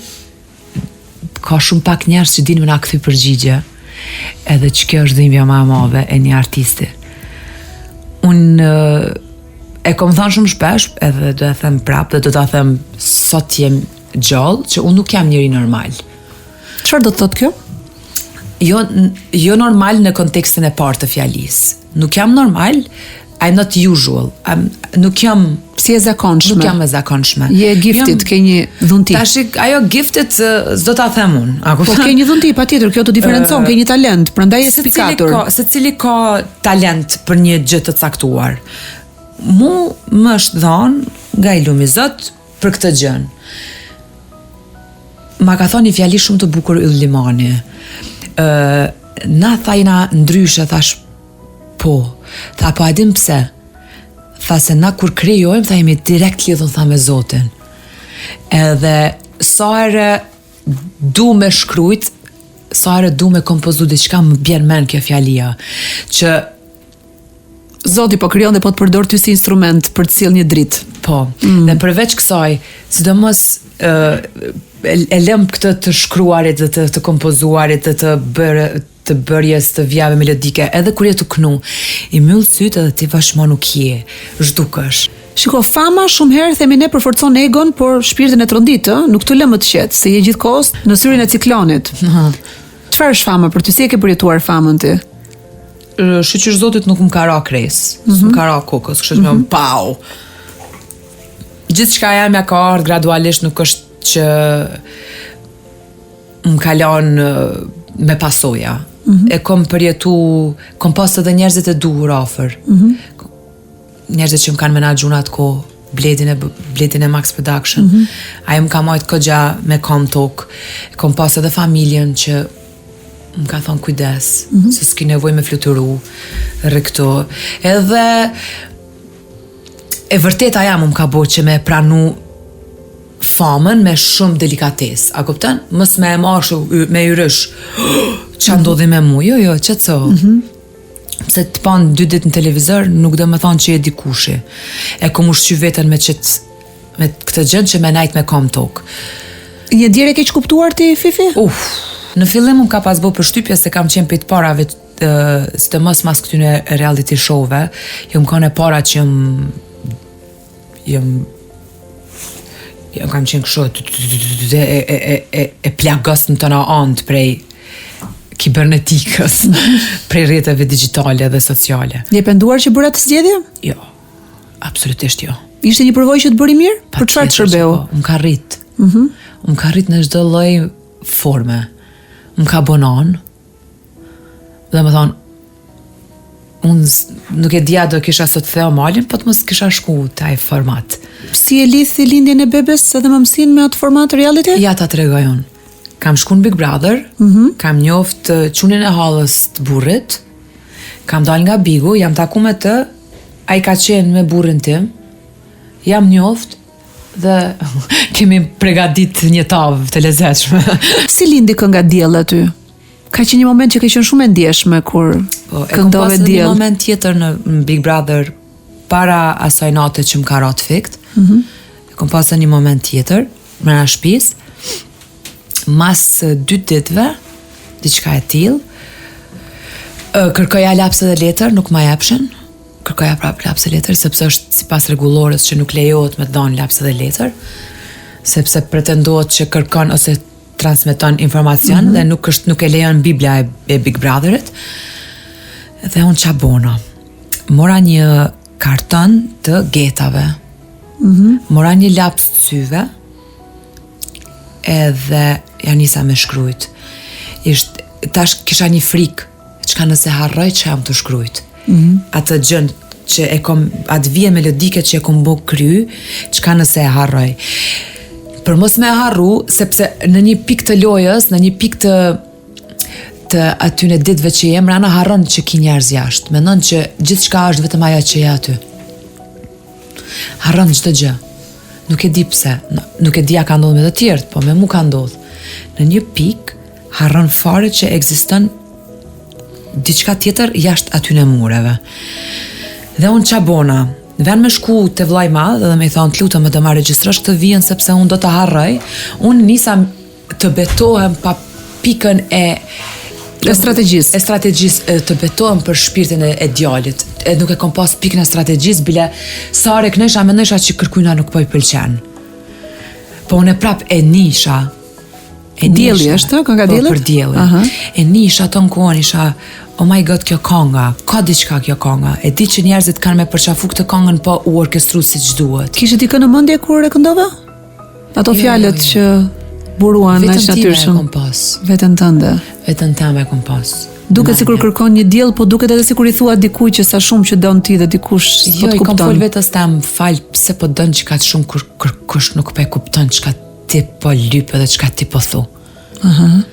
Ka shumë pak njerëz që dinë me na kthy përgjigje. Edhe që kjo është dhimbja ma e madhe e një artisti. Unë e kom thanë shumë shpesh, edhe do e them prapë dhe do ta them sa t'jem gjallë, që unë nuk jam njeri normal. Çfarë do të thotë kjo? Jo, jo normal në kontekstin e parë të fjalisë. Nuk jam normal, I'm not usual. I'm, nuk jam s'je e zakonshme. Nuk jam e zakonshme. Je gifted, jam, ke një dhunti. Tash ajo gifted s'do ta them unë. A po ke një dhunti, patjetër, kjo të diferencon, uh, ke një talent, prandaj je spikatur. Secili ka, secili ka talent për një gjë të caktuar. Mu më është dhënë nga i lumi Zot për këtë gjën. Ma ka thonë një fjali shumë të bukur Yll Limani. Ë, na tha jena ndryshe, thash Po, tha po a din pse? Tha se na kur krijojmë, tha jemi direkt lidhun tha me Zotin. Edhe sa herë du me shkrujt, sa herë du me kompozu diçka, më bjen men kjo fjalia, që Zoti po krijon dhe po të përdor ty si instrument për të sjellë një dritë. Po. Mm. Dhe përveç kësaj, sidomos ë e, e lëm këtë të shkruarit dhe të, të kompozuarit dhe të bërë të bërjes të vijave melodike, edhe kur je tu knu, i mbyll sytë edhe ti bash ma nuk je, zhdukesh. Shiko, fama shumë herë themi ne përforcon egon, por shpirtin e trondit, ë, nuk të lë më të qetë, se je gjithkohës në syrin e ciklonit. Çfarë është fama për ty? Si e ke përjetuar famën ti? Shyqyr Zotit nuk më ka ra kresë, mm -hmm. s'më ka ra kokës, kështu që mm -hmm. pau. Gjithçka jam ja ka ardhë gradualisht, nuk është që... Më ka lanë me pasoja. Mm -hmm. E kom përjetu, kom pas edhe njerëzit e duhur afër. Mm -hmm. Njerëzit që më kanë menaxhu në atë kohë, Bledin e, Bledin e Max Production. Mm -hmm. Ai më ka majtë kogja me kam n'tokë. Kom pas edhe familjen që më ka thonë kujdes, mm -hmm. se s'ki nevojë me fluturu, rri këtu. Edhe e vërteta jam më ka bo që me pranu famën me shumë delikatesë. A kupton? Mos me e marrë shu, me yrysh. Ça ndodhi me mu? Jo, jo, qetëso. Mm -hmm. Pse të panë dy ditë në televizor, nuk do me thonë që je dikushi. E kom ushqy veten me qëtë, me këtë gjënë që me najt me kam n'tokë. Je ndjerë e keqkuptuar ti, Fifi? Uf, në fillim më ka pas bo përshtypje se kam qenë prej të parave sidomos mas këtyne reality show-ve, jom kanë e para që jom jom jom kam qenë kështu e e e e e plagos në tona anët prej kibernetikës, prej rrjeteve digjitale dhe sociale. Je penduar që bëre atë zgjedhje? Jo, absolutisht jo. Ishte një përvojë që të bëri mirë? Për çfarë të shërbeu? Po, më ka rrit. Mhm. Mm më ka rrit në çdo lloj forme. Më ka bo nanë. Dhe me thonë, unë nuk e dija do kisha sot Theo Malin, po të mos kisha shku te ai format. Si e lidh ti lindjen e bebes edhe mëmësinë me atë format reality? Ja ta tregoj unë. Kam shku në Big Brother, mm -hmm. kam njoft eh, çunin e hallës të burrit, kam dalë nga Bigu, jam taku me të, ai ka qenë me burrin tim, jam njoft, dhe kemi pregadit një tavë të lezetshme. Si lindi kënga Diell aty? Ka qenë një moment që ka qenë shumë e ndjeshme kur po, e këndove Diell. Një moment tjetër në Big Brother para asaj nate që më ka ra të fikt. Mm -hmm. E kom pasë një moment tjetër mrena shtëpisë. Mas dy ditëve, diçka e tillë, kërkoja laps edhe letër, nuk ma jepshin. Kërkoja prapë laps e letër, sepse është sipas rregullores që nuk lejohet me të dhënë laps edhe letër, sepse pretendohet që kërkon ose transmeton informacion mm -hmm. dhe nuk është nuk e lejon Bibla e, e Big Brotherit. Dhe unë ça bona? Mora një karton të getave. Mm -hmm. Mora një laps të syve edhe ja nisa me shkrujt. Isht, tash kisha një frikë, çka nëse harroj që jam tu shkrujt. Mm -hmm. Atë gjën që e kom, atë vije melodike që e kom bo kry, çka nëse e harroj. Për mos me e harru, sepse në një pikë të lojës, në një pikë të të atyne ditëve që je mrena harron që ki njerëz jashtë. Mendon që gjithçka është vetëm ajo që je aty. Harron çdo gjë. Nuk e di pse, nuk e di a ka ndodhur me të tjerët, po me mu ka ndodhur. Në një pikë harron fare që ekziston diçka tjetër jashtë atyne mureve. Dhe unë ça bona, në vend me shku te vllai i madh dhe me i thonë të lutem më do ma regjistrosh këtë vijën sepse unë do ta harroj, unë nisa të betohem pa pikën e E strategjisë. E strategjisë, e, të betohem për shpirtin e, e djalit. E nuk e kom pas pikën e strategjisë, bile sa herë knojsha, mendojsha që kërkujna nuk po i pëlqen. Po unë e prap e nisha, E Dielli është, kënga po, Diellit? Po, për diellin. Uh -huh. E nisha atë në kohën, isha, oh my god, kjo kanga, ka diçka kjo kanga. E di që njerëzit kanë me përqafu këtë kangën, po u orkestru siç duhet. Kishe dikë në mendje kur e këndove? Ato jo, fjalët jo, jo. që buruan aq natyrshëm. Veten kom pas. Veten tënde. Veten teme e kom pas. Duket sikur kërkon një diell, po duket edhe sikur i thua dikujt që sa shumë që don ti dhe dikush s'po jo, të kupton. Jo, i kom fol vetes tem, fal pse po don qikaq shumë kur kërkush nuk po e kupton çka ti po lyp edhe çka ti po thu. Uh -huh.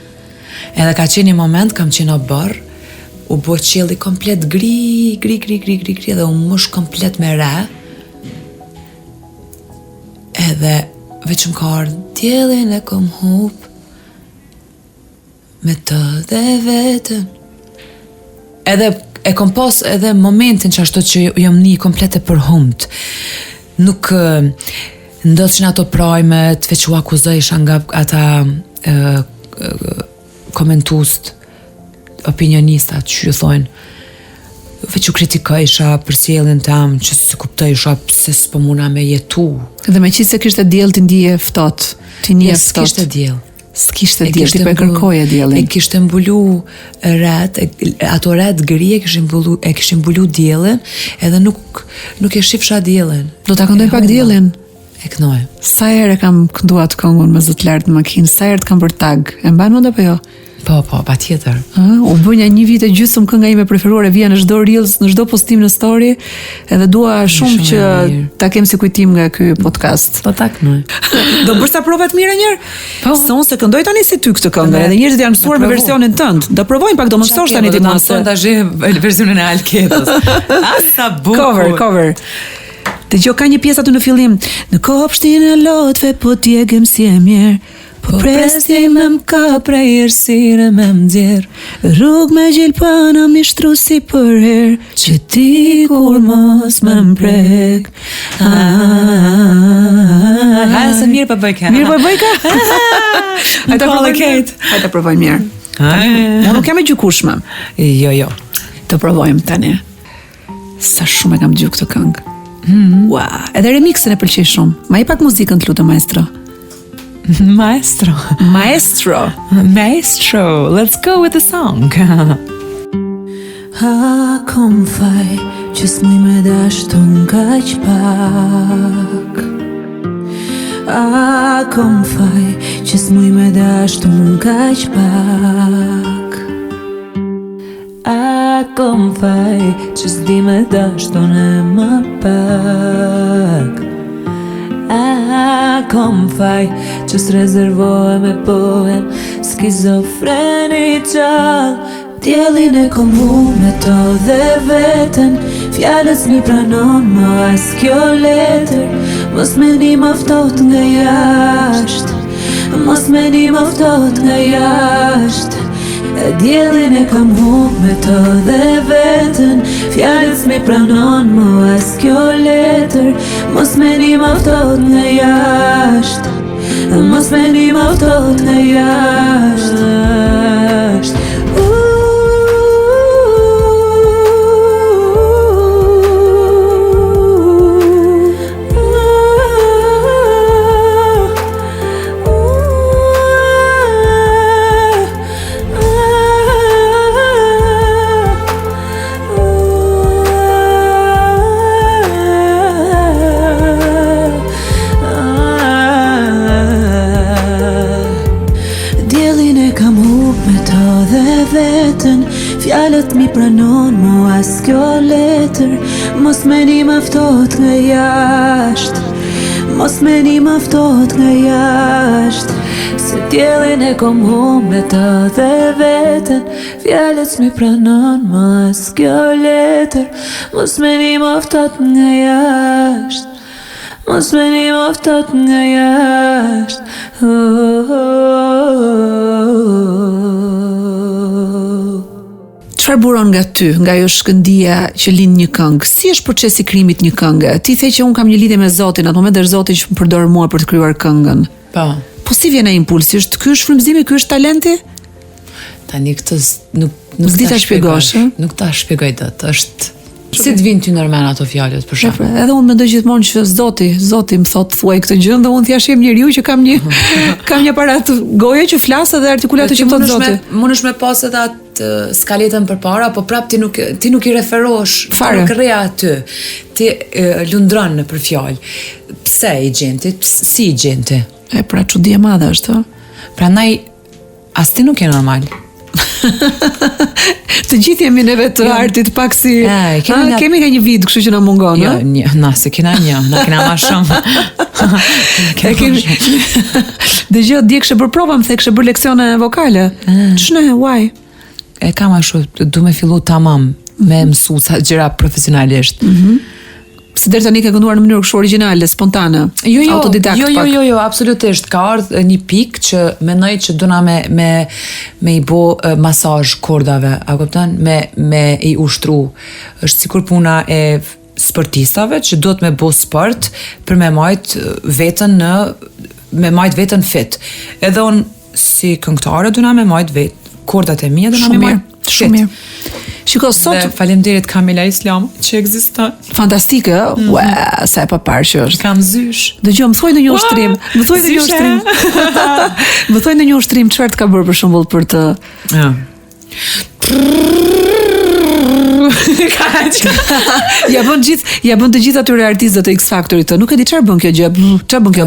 Edhe ka qenë një moment, kam qenë n'oborr, u bo qielli komplet gri, gri, gri, gri, gri, gri, dhe u mush komplet me re. Edhe veç më ka ardhë, diellin e kom hup, Me të dhe veten Edhe e kom pas edhe momentin që ashtu që jam ni komplet e përhumt. Nuk ndodhshin ato prajmet, veç u akuzojsha nga ata e, e, komentuest, opinionistat që ju thonë, veç u kritikojsha për sjelljen tem, që s'e kuptojsha pse s'po muna me jetu. Dhe meqenëse kishte diell ti ndije ftohtë, ti ndije ftohtë. S'kishte diell. S'kishte diell, ti po e kërkoje diellin. E kishte mbulu ret, e, ato ret gri e kishin mbulu, e kishin mbulu diellin, edhe nuk nuk e shifsha diellin. Do ta këndoj pak diellin. E kënoj. Sa herë e kam këndu atë këngën me zë të lartë në makinë, sa herë të kam bërë tag. E mban mend apo jo? Po, po, patjetër. Ë, u bë një një vit e gjysmë kënga ime e preferuar e vija në çdo reels, në çdo postim në story, edhe dua shumë Shumë që e mirë. ta kem si kujtim nga ky podcast. Po ta kënoj. Do bësh ca prova të mira një herë? Po. Se unë se këndoj tani si ty këtë këngë, edhe njerëzit janë mësuar me provu. versionin tënd. Do provojmë pak, do më mësosh tani ti Do mua të se. mëson tash versionin e Alketës. A sa bukur. Cover, cover. Dëgjo ka një pjesë aty në fillim. Në kopshtin e lotëve po djegem si e mjerë. Po pres ti me më ka prej errësire me më nxjerr Rrugë me gjilpana mi shtru si përherë Që ti kur mos me më prek Ha, se mirë po bëj ka. Mirë po bëj ka? Hajde ta Kolle provojmë Kate. mirë. Hajde ta provojmë mirë. Unë nuk jam e gjykueshme. Jo, jo. Të provojmë tani. Sa shumë e kam dëgjuar këtë këngë. Mm. Ua, edhe remixin e pëlqej shumë. Ma i pak muzikën të lutem maestro. Maestro. Maestro. Maestro, let's go with the song. A kom faj që s'muj me dashtun kaq pak A kom faj që s'muj me dashtun kaq pak A kom faj që s'di me dashtun e më pak A kom faj që s'rezervohem me pohem Skizofreni qall Djellin e kom hu me to dhe veten Fjalët s'mi pranon më as kjo letër Mos me një më ftoht nga jashtë Mos me një më ftoht nga jashtë E Djellin e kam hu me to dhe veten Fjalët s'mi pranon më as kjo letër Mos me një më ftoht nga jashtë Mos me një më ftoht nga jashtë Djellin e kam hup me to dhe veten Fjalët mi pranon mu as kjo letër Mos me një më ftoht nga jashtë Mos me një më ftoht nga jashtë Se djellin e kom hup me të dhe veten Fjalët s'mi pranon mu as kjo letër Mos me një më ftoht nga jashtë Mos me një më ftoht nga jashtë oh, oh, oh. Çfarë buron nga ty, nga ajo shkëndia që lind një këngë? Si është procesi i krijimit një kënge? Ti the që un kam një lidhje me Zotin, atë moment është Zoti që më përdor mua për të krijuar këngën. Po. Po si vjen ai impulsi? Është ky është frymëzimi, ky është talenti? Tani këtë s- nuk nuk S'di ta shpjegosh, ë? Nuk ta shpjegoj dot. Është si të vinë ty ndërmend ato fjalët për shembull. Pra, edhe unë mendoj gjithmonë që Zoti, Zoti më thot thuaj këtë gjë dhe unë thjesht jem njeriu që kam një kam një aparat goje që flas edhe artikulatë që më thot Mundesh Zoti. me mundesh me pas edhe atë eh, skaletën përpara, po prap ti nuk ti nuk i referohesh, ti Fare. nuk rre aty. Ti e, lundron në për fjalë. Pse i gjen ti? Ps- Si i gjen ti? E pra çudi e madhe është, ë? Prandaj as ti nuk je normal. Të gjithë jemi neve të artit pak si E, kemi Ha, nga- kemi nga një vit, kështu që na mungon, Jo, ë? një, na se kena një, na kena ma shumë. E kemi Dëgjoj, dje kishe bërë prova, më the kishe bërë leksione vokale. Ç'ne, why? E kam ashtu, du me fillu tamam me mësu ca gjëra profesionalisht. Se deri tani ke kënduar në mënyrë kështu origjinale, spontane. Jo, jo, autodidakt jo, jo, pak. jo, jo, absolutisht. Ka ardhur një pikë që mendoj që dona me me me i bo e, masazh kordave, a kupton? Me me i ushtru. Është sikur puna e sportistave që duhet me bo sport për me majt e, veten në me majt veten fit. Edhe unë si këngëtare dona me majt vet kordat e mia dona Shumë me mirë, majt fit. shumë mirë. Shiko, sot Dhe faleminderit Kamila Islam që ekziston. fantastike, ë? Mhm. Ua, sa e paparë që është. Kam zysh. Dëgjoj, më thuaj ndonjë ushtrim. Më thuaj ndonjë Zyshe. ushtrim. më thuaj ndonjë ushtrim çfarë të ka bërë për shembull për të Ja. Kaq. Ja bën gjithë, ja bën të gjithë atyre artistëve të X Factorit këtë. Nuk e di çfarë bën kjo gjë. Çfarë bën kjo?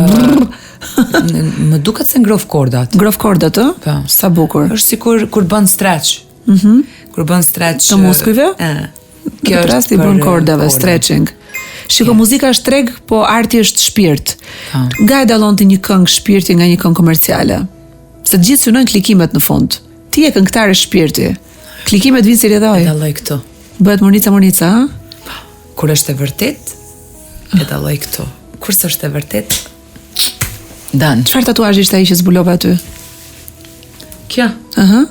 Më duket se ngrof kordat. Ngrof kordat, ë? Po. Sa bukur. Është sikur kur bën stretch. Mhm. Mm kur bën stretch të muskujve? Ë. Kjo është rasti bën kordave, korda. stretching. Shiko, yeah. muzika është treg, po arti është shpirt. Po. Nga e dallon ti një këngë shpirti nga një këngë komerciale? Se të gjithë synojnë klikimet në fund. Ti je këngëtare shpirti. Klikimet vijnë si rrjedhojë. E dalloj këtu. Bëhet mornica mornica, ha? Kur është e vërtet, e dalloj këtu. Kur s'është e vërtet, dan. Çfarë tatuazhi ishte ai që zbulova aty? Kjo. Ëh. Uh -huh.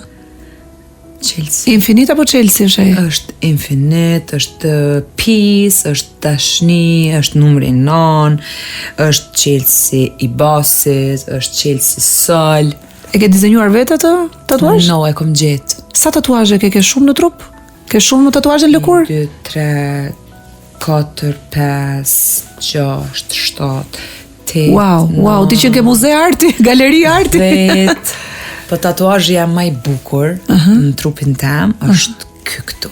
Çelësi. Infinit apo çelësi është ai? Është infinit, është peace, është dashni, është numri 9, është çelësi i basit, është çelësi sol. E ke dizenjuar vetë atë tatuazh? No, e kom gjetë. Sa tatuazhe ke? Ke shumë në trup? Ke shumë tatuazhe në lëkurë? 2 3 4 5 6 7 8 Wow, wow, ti qenke muze arti, galeri arti. 10. Po tatuazhi jem ma i bukur uh -huh. në trupin tem është uh -huh. ky këtu.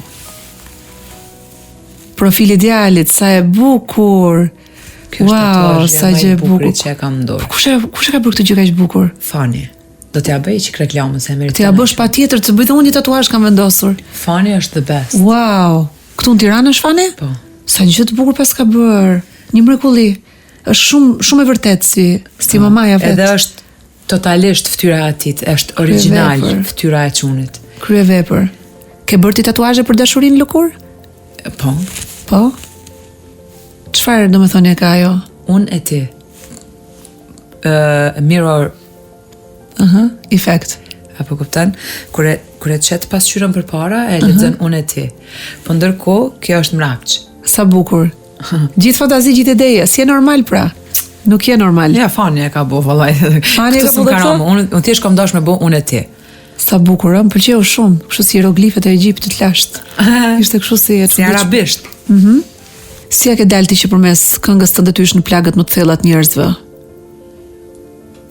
Profili i djalit, sa e bukur. Ky është wow, tatuazhi sa gjë e bukur që e kam në dorë. Po kush e kush e ka bërë këtë gjë kaq bukur? Fani. Do t'ja bëj çik reklamën se e meriton. T'ja bësh patjetër, të bëj dhe unë një tatuazh kam vendosur. Fani është the best. Wow. Këtu në Tiranë është Fani? Po. Sa gjë të bukur paska bërë. Një mrekulli. Është shumë shumë e vërtetë si si po. mamaja vetë. Edhe është totalisht fytyra e atij, është origjinal fytyra e çunit. Kryevepër. Ke bërë ti tatuazhe për dashurinë në lëkurë? Po. Po. Çfarë domethënie ka ajo? Unë e ti. Ë uh, mirror Ëh, uh -huh, effect. Apo kupton? Kur e kur e qet pasqyrën përpara, e lexon uh -huh. unë e ti. Po ndërkohë, kjo është mrapsht. Sa bukur. Gjithë fantazi, gjithë ideje, s'je normal pra. Nuk je normal. Ja, Fani e ka bo vallai. Fani e ka bo këtë? Unë unë thjesht kam dashur me bo unë e ti. Sa bukur, ë, më pëlqeu shumë, kështu si hieroglifet e Egjiptit lashtë. Ishte kështu si e Si arabisht. Mhm. Mm si ia ke dalë ti që përmes këngës tënde të hysh në plagët më të thella të njerëzve?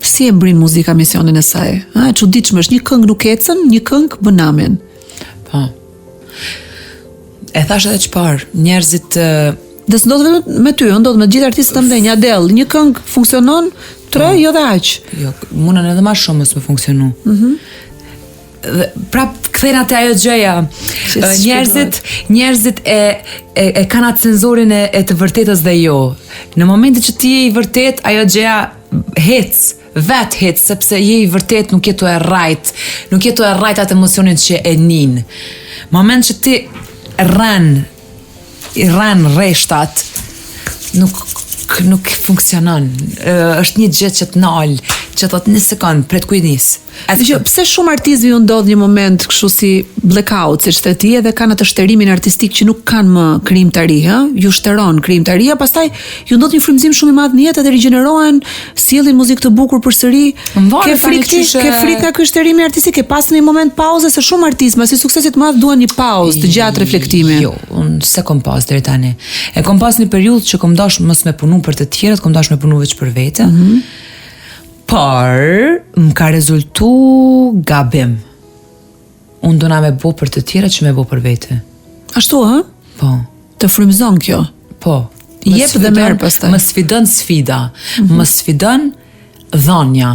Si e mbrin muzika misionin e saj? A, e çuditshme është, një këngë nuk ecën, një këngë bën namin. Po. E thashë edhe çfarë, njerëzit Dhe s'ndodh vetëm me ty, ndodh me të gjithë artistët e mëdhenj, Adele, një këngë funksionon, tre, po. jo dhe aq. Jo, mundën edhe më shumë mos me funksionu. Mhm. Mm dhe prap kthehna te ajo gjëja. Njerëzit, njerëzit e e, e kanë atë senzorin e, e të vërtetës dhe jo. Në momentin që ti je i vërtet, ajo gjëja hec, vet hec sepse je i vërtet, nuk je tu e rrajt, nuk je tu e rrajt atë emocionin që e nin. Moment që ti rren i rren rreshtat, nuk nuk funksionon. Është një gjë që të nal, që thot një sekond, pret ku i nis. Dëgjo, pse shumë artistëve ju ndodh një moment kështu si blackout, siç the ti, edhe kanë atë shterimin artistik që nuk kanë më krijimtari, ë? Ju shteron krijimtaria, pastaj ju ndodh një frymëzim shumë i madh në jetë edhe rigjenerohen, sjellin muzikë të bukur përsëri. Ke frikë ti, ke frikë nga ky shterimi artistik, ke pas një moment pauze se shumë artistë mbasi suksesit të madh duan një pauzë të gjatë reflektimi. Jo, unë s'e kom pas deri tani. E kom pas një periudhë që kom dash mos me punu për të tjerët, kom dash me punu veç për vete. Mm -hmm. Por, më ka rezultu gabim. Unë dona me bo për të tjerët që me bo për vete. Ashtu, ha? Po. Të frymëzon kjo? Po. Jep dhe merr pastaj. Më sfidon sfida, mm -hmm. më sfidon dhanja,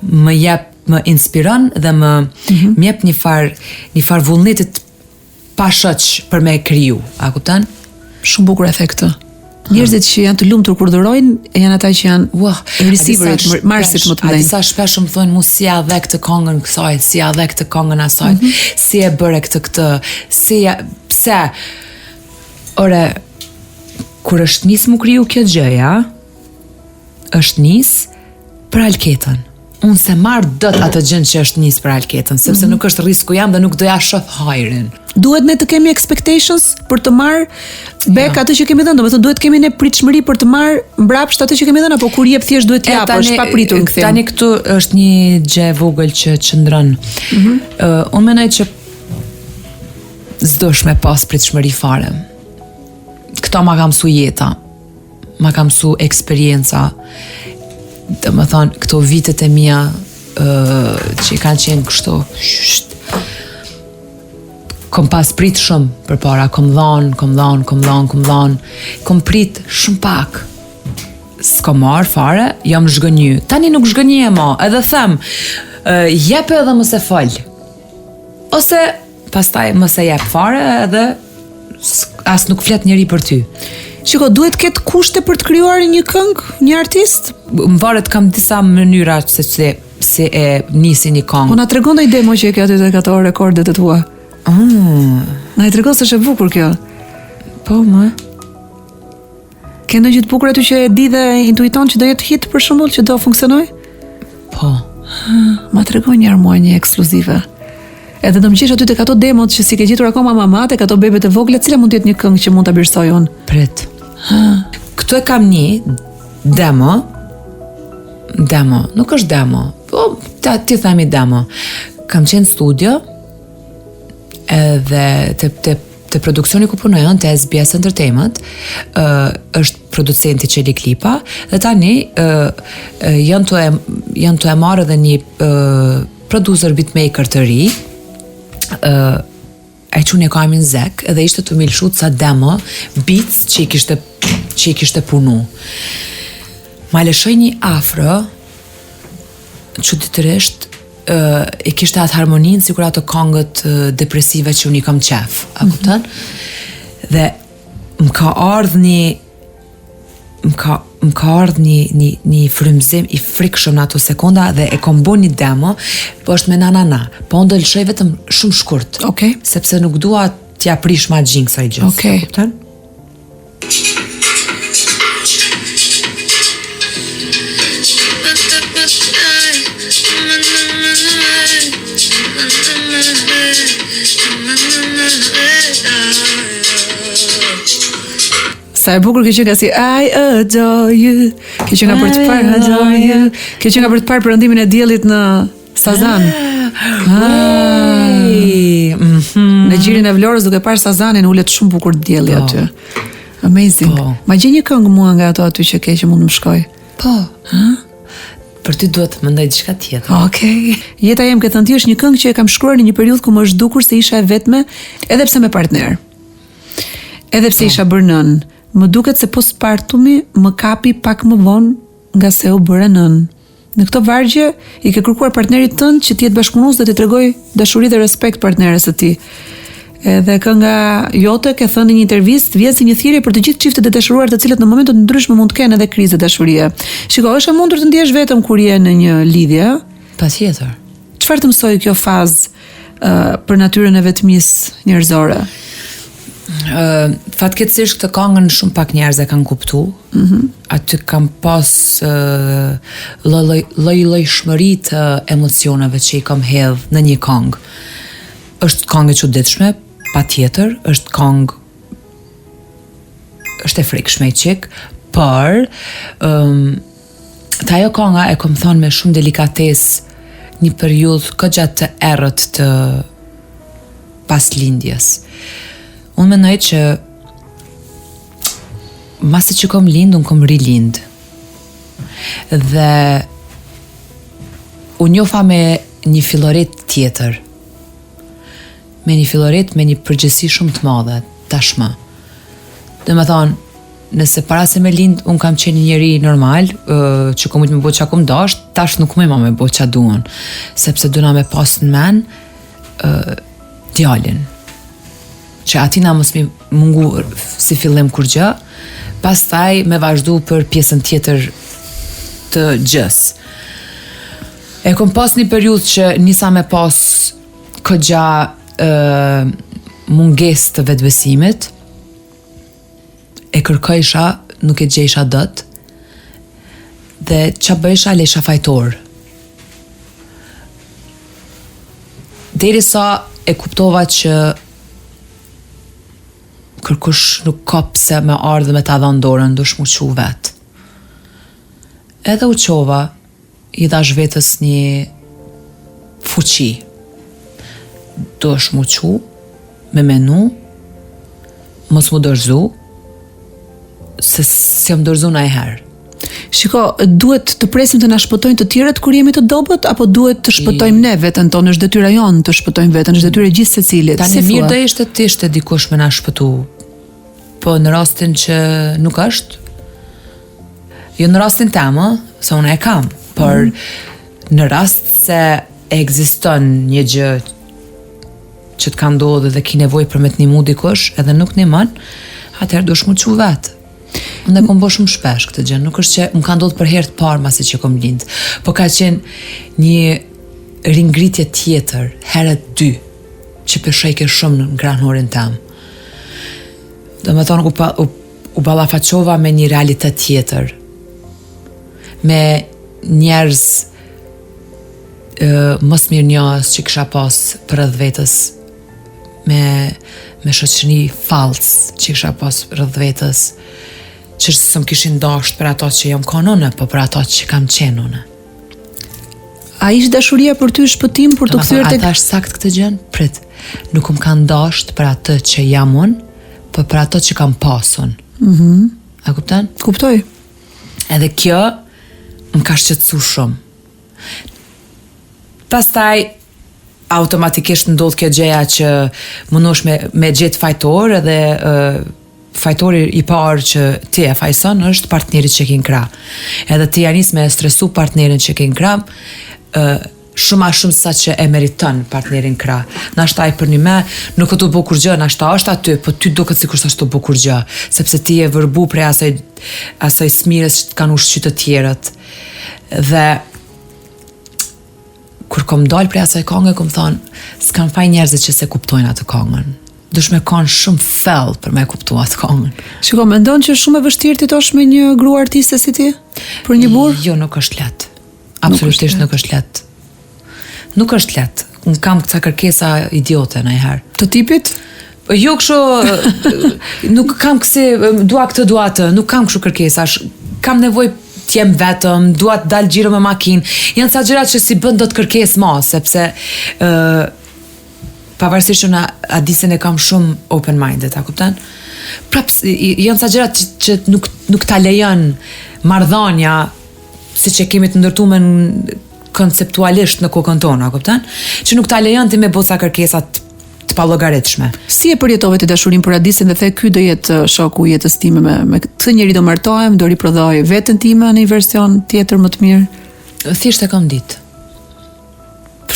më jep, më inspiron dhe më, mm -hmm. më jep një farë, një farë vullnetit pa shoq për me kriju, a kupton? Shumë bukur e the këtë. Njerëzit që janë të lumtur kur dhurojnë janë ata që janë wow, receiverit, marrësit më të mëdhenj. A disa shpesh më thonë mu si ja dhe këtë këngën kësaj, si ja dhe këtë këngën asaj, mm -hmm. si e bëre këtë këtë, si ja, pse? Ore, kur është nis mu kriju kjo gjëja, është nis për Alketën. Unë s'e marr dot atë gjën që është nis për Alketën, sepse mm -hmm. nuk është risku jem dhe nuk do ja shoh hajrin. Duhet ne të kemi expectations për të marrë back ja. atë që kemi dhënë, domethënë duhet të kemi ne pritshmëri për të marrë mbrapsht atë që kemi dhënë apo kur jep thjesht duhet të japësh pa pritur në kthim. Tani këtu është një gjë e vogël që qëndron. Mm -hmm. uh, unë mendoj që s'dosh me pas pritshmëri fare. Këto ma ka mësu jeta. Ma ka mësu eksperienca, domethonë, këto vitet e mia uh, që kanë qenë kështu, sht, Kom pas prit shumë përpara, kom dhonë, kom dhonë, kom dhonë, kom dhonë, kom prit shumë pak. S'kom marrë fare, jam zhgënjy. Tani nuk zhgënjehem ma, edhe them, jepe edhe mos e fol. Ose pastaj mos e jep fare edhe as nuk flet njeri për ty. Shiko, duhet të ketë kushte për të krijuar një këngë, një artist? Më varet kam disa mënyra se si, si e nisi një këngë. Po na tregon ndonjë demo që e ke aty tek ato rekordet e tua. Mm. Na e tregon se është e bukur kjo. Po, më. Ke ndonjë gjë të bukur aty që e di dhe intuiton që do jetë hit për shembull që do funksionojë? Po. Ma trego një herë mua një ekskluzive. Edhe do më gjesh aty tek ato demot që s'i ke gjetur akoma mama, tek ato bebet e vogla, cila mund të jetë një këngë që mund ta birësoj unë? Prit. Këtu e kam një demo. Demo, nuk është demo. Po, ta ti themi demo. Kam qenë në studio edhe te te te produksioni ku punoj unë, te SBS Entertainment, ë është producenti Çelik Lipa dhe tani ë janë tu e janë tu e marrë edhe një ë producer beatmaker të ri, ë ai çuni e ka emrin Zek edhe ishte tu m'i lëshu ca demo beats që i kishte që i kishte punu. Ma lëshoi një afro çuditërisht e kishte atë harmoninë sikur ato kangët depresive që unë i kam qef, a mhm. kupton? Mm -hmm. Dhe më ka ardhë një më ka më ka ardhë një një një frymëzim i frikshëm në ato sekonda dhe e kom bo një demo, po është me na na na. Po unë do lëshoj vetëm shumë shkurt. Okej. Okay. Sepse nuk dua t'ja prish magjinë kësaj gjësë. Okej. Okay. Kupton? Sa e bukur kjo qenka si I adore you. Kjo qenka për të parë adore you. Kjo qenka për të parë perëndimin e diellit në Sazan. Ah. Mhm. Në gjirin e Vlorës duke parë Sazanin ulet shumë bukur dielli po. aty. Amazing. Po. Ma gjej një këngë mua nga ato aty që ke që mund të më shkojë. Po. Ha? Për ty duhet të mendoj diçka tjetër. Okej. Okay. Jeta jem ke thënë ti është një këngë që e kam shkruar në një periudhë ku më është dukur se isha e vetme, edhe pse me partner. Edhe pse po. isha bërë nënë, më duket se postpartumi më kapi pak më vonë nga se u bëra nënë. Në këto vargje i ke kërkuar partnerit tënd që të jetë bashkëpunues dhe t'i tregojë dashuri dhe respekt partneres së tij. Edhe kënga jote ke thënë në një intervistë vjen si një thirrje për të gjithë çiftet e dashuruar të cilët në momente të ndryshme mund të kenë edhe kriza dashurie. Shiko, është e mundur të ndihesh vetëm kur je në një lidhje, ë? Patjetër. Çfarë të mësoi kjo fazë uh, për natyrën e vetmisë njerëzore? Ë, uh, fatkeqësisht këtë këngën shumë pak njerëz e kanë kuptu. Mm -hmm. Aty kam pas uh, lloj lloj llojshmëri të emocioneve që i kam hedh në një këngë. Është këngë e çuditshme, patjetër, është këngë është e frikshme një çik, por um, te ajo kënga e kom thonë me shumë delikatesë një periudhë goxha të errët të pas lindjes. Unë mendoj që Masi që kom lind, unë kom rilind. Dhe u njofa me një filloret tjetër. Me një filloret me një përgjegjësi shumë të madhe, tashmë. Domethonë, nëse para se me lind, unë kam qenë një njeri normal, që kom mujt me bo ça kom dasht, tash nuk muj ma me bo ça du un. Sepse duna me pas në men, djalin. që atina mos mi mungu si fillim kurgjë, pastaj me vazhdu për pjesën tjetër të gjës. E kom pas një periudhë që nisa me pas kogja e, mungesë të vetëbesimit, e kërkojsha, nuk e gjejsha dot, dhe ça bëjsha, lejsha fajtor. Derisa e kuptova që kërkush nuk ka pse me ardhë me ta dhanë dorën, dush mu çu vetë. Edhe u çova, i dhash vetës një fuqi. Dush mu çu, me menu, mos mu dorëzu, se s'jam dorëzu najherë. Shiko, duhet të presim të na shpëtojnë të tjerët kur jemi të dobët apo duhet të shpëtojmë ne veten tonë, është detyra jonë të shpëtojmë veten, është detyra e gjithsecilit. Tani si mirë do ishte të ishte dikush me na shpëtu. Po në rastin që nuk është, jo në rastin tem, ë, se unë e kam, por mm. në rast se ekziston një gjë që të ka ndodhë dhe ki nevojë për me të nimu dikush, edhe nuk nimon, atëherë duhesh m'u çu vetë. Unë e kom bo shumë shpesh këtë gjë, nuk është që më ka ndodhë për herë të parë masi që kom lind, po ka qenë një ringritje tjetër, herë dy, që peshojke shumë në krahnorin tem. Domethonë, u, pa, u, u ballafaqova me një realitet tjetër, me njerëz mosmirënjohës që kisha pas përreth vetes, me, me shoqëni fals që kisha pas rreth vetes, që s'më kishin dasht për ato që jam konë unë, po për ato që kam qenë unë. A ishte dashuria për ty shpëtim për t'u kthyer tek A thash sakt këtë gjën? Prit. Nuk më kanë dasht për atë që jam unë, po për ato që kam pas unë. Mhm. Mm A kupton? Kuptoj. Edhe kjo më ka shqetësu shumë. Pastaj automatikisht ndodh kjo gjëja që mundohesh me me gjet fajtor edhe uh, fajtori i parë që ti e fajson është partneri që ke në krah. Edhe ti ja nis me stresu partnerin që ke në krah, uh, shumë ma shumë sa që e meriton partnerin krah. Nashta ai përnime nuk o tu bo kurgjë, nashta është aty, po ty duket sikur s'është tu bo kurgjë, sepse ti je vërbu prej asaj asaj smirës që të kanë ushqy të tjerët. Dhe kur kom dal prej asaj kange, kom thonë, s'kan faj njerëzit që s'e kuptojnë atë kangën. Dush me kanë shumë fell për me kuptu atë kangën. Shiko, mendon që është shumë e vështirë të jetosh me një grua artiste si ti? Për një burrë? Jo, nuk është lehtë. Absolutisht nuk është lehtë. Nuk është lehtë. Unë kam ca kërkesa idiote ndonjëherë. Të tipit? Po jo kështu nuk kam kësi dua këtë dua atë, nuk kam kështu kërkesa. Kam nevojë të jem vetëm, dua të dal xhiro me makinë. Janë ca gjëra që s'i bën dot kërkesë ma, sepse ë uh, pavarësisht që unë Adisin e kam shumë open minded, a kupton? Prap janë ca gjëra që, që nuk nuk ta lejon marrëdhënia siç e kemi të ndërtuar konceptualisht në kokën tonë, a kupton? Që nuk ta lejon ti me bo ca kërkesa të të pallogaritshme. Si e përjetove ti dashurinë për Adisin dhe the ky do jetë uh, shoku i jetës time me me këtë njeri do martohem, do riprodhoj veten time në një version tjetër më të mirë? Thjesht e kam ditë.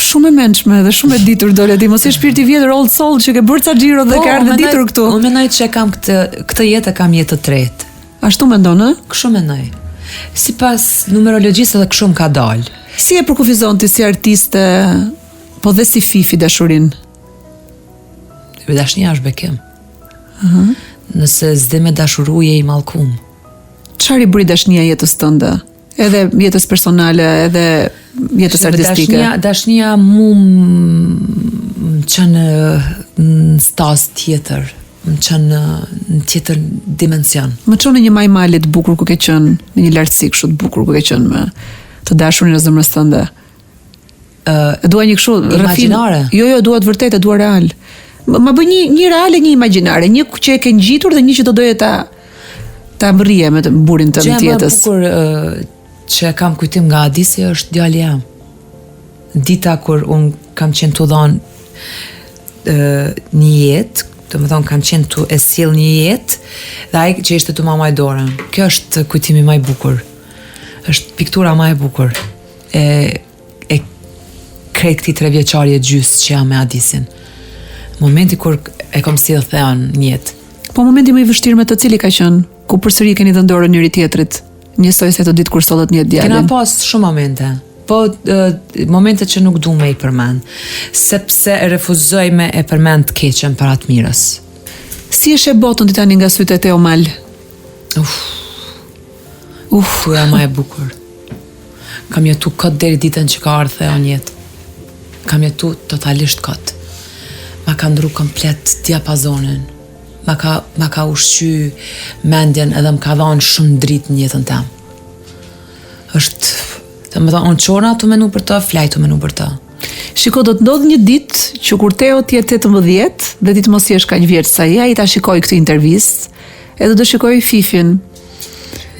Shumë e mençme dhe shumë e ditur dole ti, mos je shpirt i vjetër old soul që ke bërë ca xhiro dhe po, ke ardhur ditur këtu. Unë mendoj që kam këtë këtë jetë e kam jetë të tretë. Ashtu mendon, ë? Kështu mendoj. Sipas numerologjisë edhe kështu më ka dalë. Si e përkufizon ti si artiste, po dhe si Fifi dashurinë? Dashnia është bekim. Uh -huh. Nëse s'di me dashuru je i mallkum. Çfarë i bëri dashnia jetës tënde? Edhe jetës personale, edhe jetës artistike. Dashnia, dashnia mu më çon në, në stazë tjetër, më çon në, në tjetër dimension. Më çon në një majë mali të bukur ku ke qenë, në një lartësi kështu të bukur ku ke qenë me të dashurin e zemrës tënde. Uh, dua një kështu rrëfim. Imagjinare. Jo, jo, dua të vërtetë, dua real. Ma bëj një një real e një imagjinare, një që e ke ngjitur dhe një që do doje ta ta mbërrije me të burrin tënd të jetës. Gjëja më e bukur që kam kujtim nga Adisi është djali jem. Dita kur un kam qenë tu dhon një jetë, domethonë kam qenë tu e sjell një jetë dhe ai që ishte tu ma majt dorën. Kjo është kujtimi më i bukur. Është piktura më e bukur e e krejt këtij trevjeçari e gjysë që jam me Adisin. Momenti kur e kom sjell Theon në jetë. Po momenti më i vështirë me të cili ka qenë, ku përsëri keni dhënë dorën njëri tjetrit, njësoj si ato ditë kur sollët në jetë djalin. Kena pas shumë momente, po e, momente që nuk du me i përmend, sepse e refuzoj me e përmend të keqen para të mirës. Si e sheh botën ti tani nga sytë e Teo Mal? Uf. Uf, ura ma e bukur. Kam jetu kot deri ditën që ka ardhë Theo në jetë. Kam jetu totalisht kot. Ma ka ndru komplet diapazonin. Ma ka, ma ka ushqy mendjen edhe më ka dhanë shumë dritë në jetën tem. Është, domethonë, unë çona tu menu për të, flaj tu menu për të. Shiko, do të ndodhë një ditë që kur Teo të jetë 18 dhe ti të mos jesh kaq vjeç sa ai, ai ta shikojë këtë intervistë, edhe do shikojë Fifin.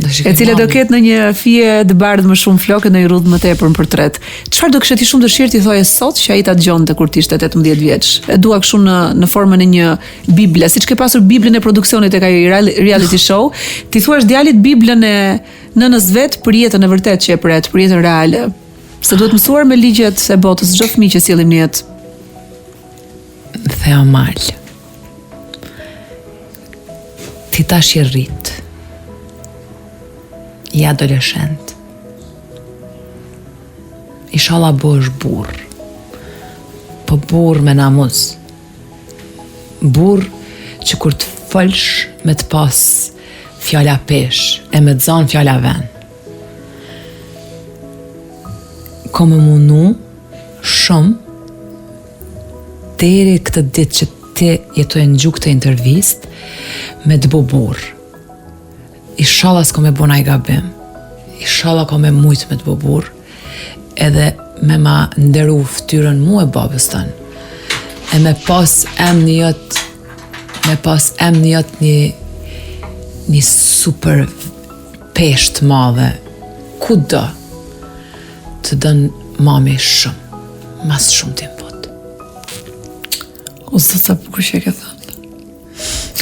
E cila do ketë ndonjë fije të bardhë më shumë flokë ndonjë rrudhë më tepër në portret. Çfarë do kishe ti shumë dëshirë t'i thoje sot që ai ta dëgjonte kur të ishte 18 vjeç? E dua kështu në në formën e një Bible, siç ke pasur Biblën e produksionit tek ai reality show, t'i thuash djalit Biblën e nënës vet për jetën e vërtetë që e pret, për jetën reale. Se duhet mësuar me ligjet e botës çdo fëmijë që sjellim në jetë. Theomal. Ti tash je rrit. Je adoleshent. Ishalla bëhesh burrë. Po burrë me namuz. Burrë që kur të folsh me të pas fjala peshë e me të zanë fjala ven. Kom me munu shumë deri këtë ditë që ti je tu e ngju këtë intervistë me të bo burrë. Ishalla s'kom me bo naj gabim. Ishalla kom me mujtë me të bo burrë. Edhe me ma nderu ftyrën mu e babës tënd. E me pas emni jot, me pas emni jot një, një super peshë të madhe. Kudo të don mami shumë, mas shumti n'botë. O zot sa bukur që e ke thënë.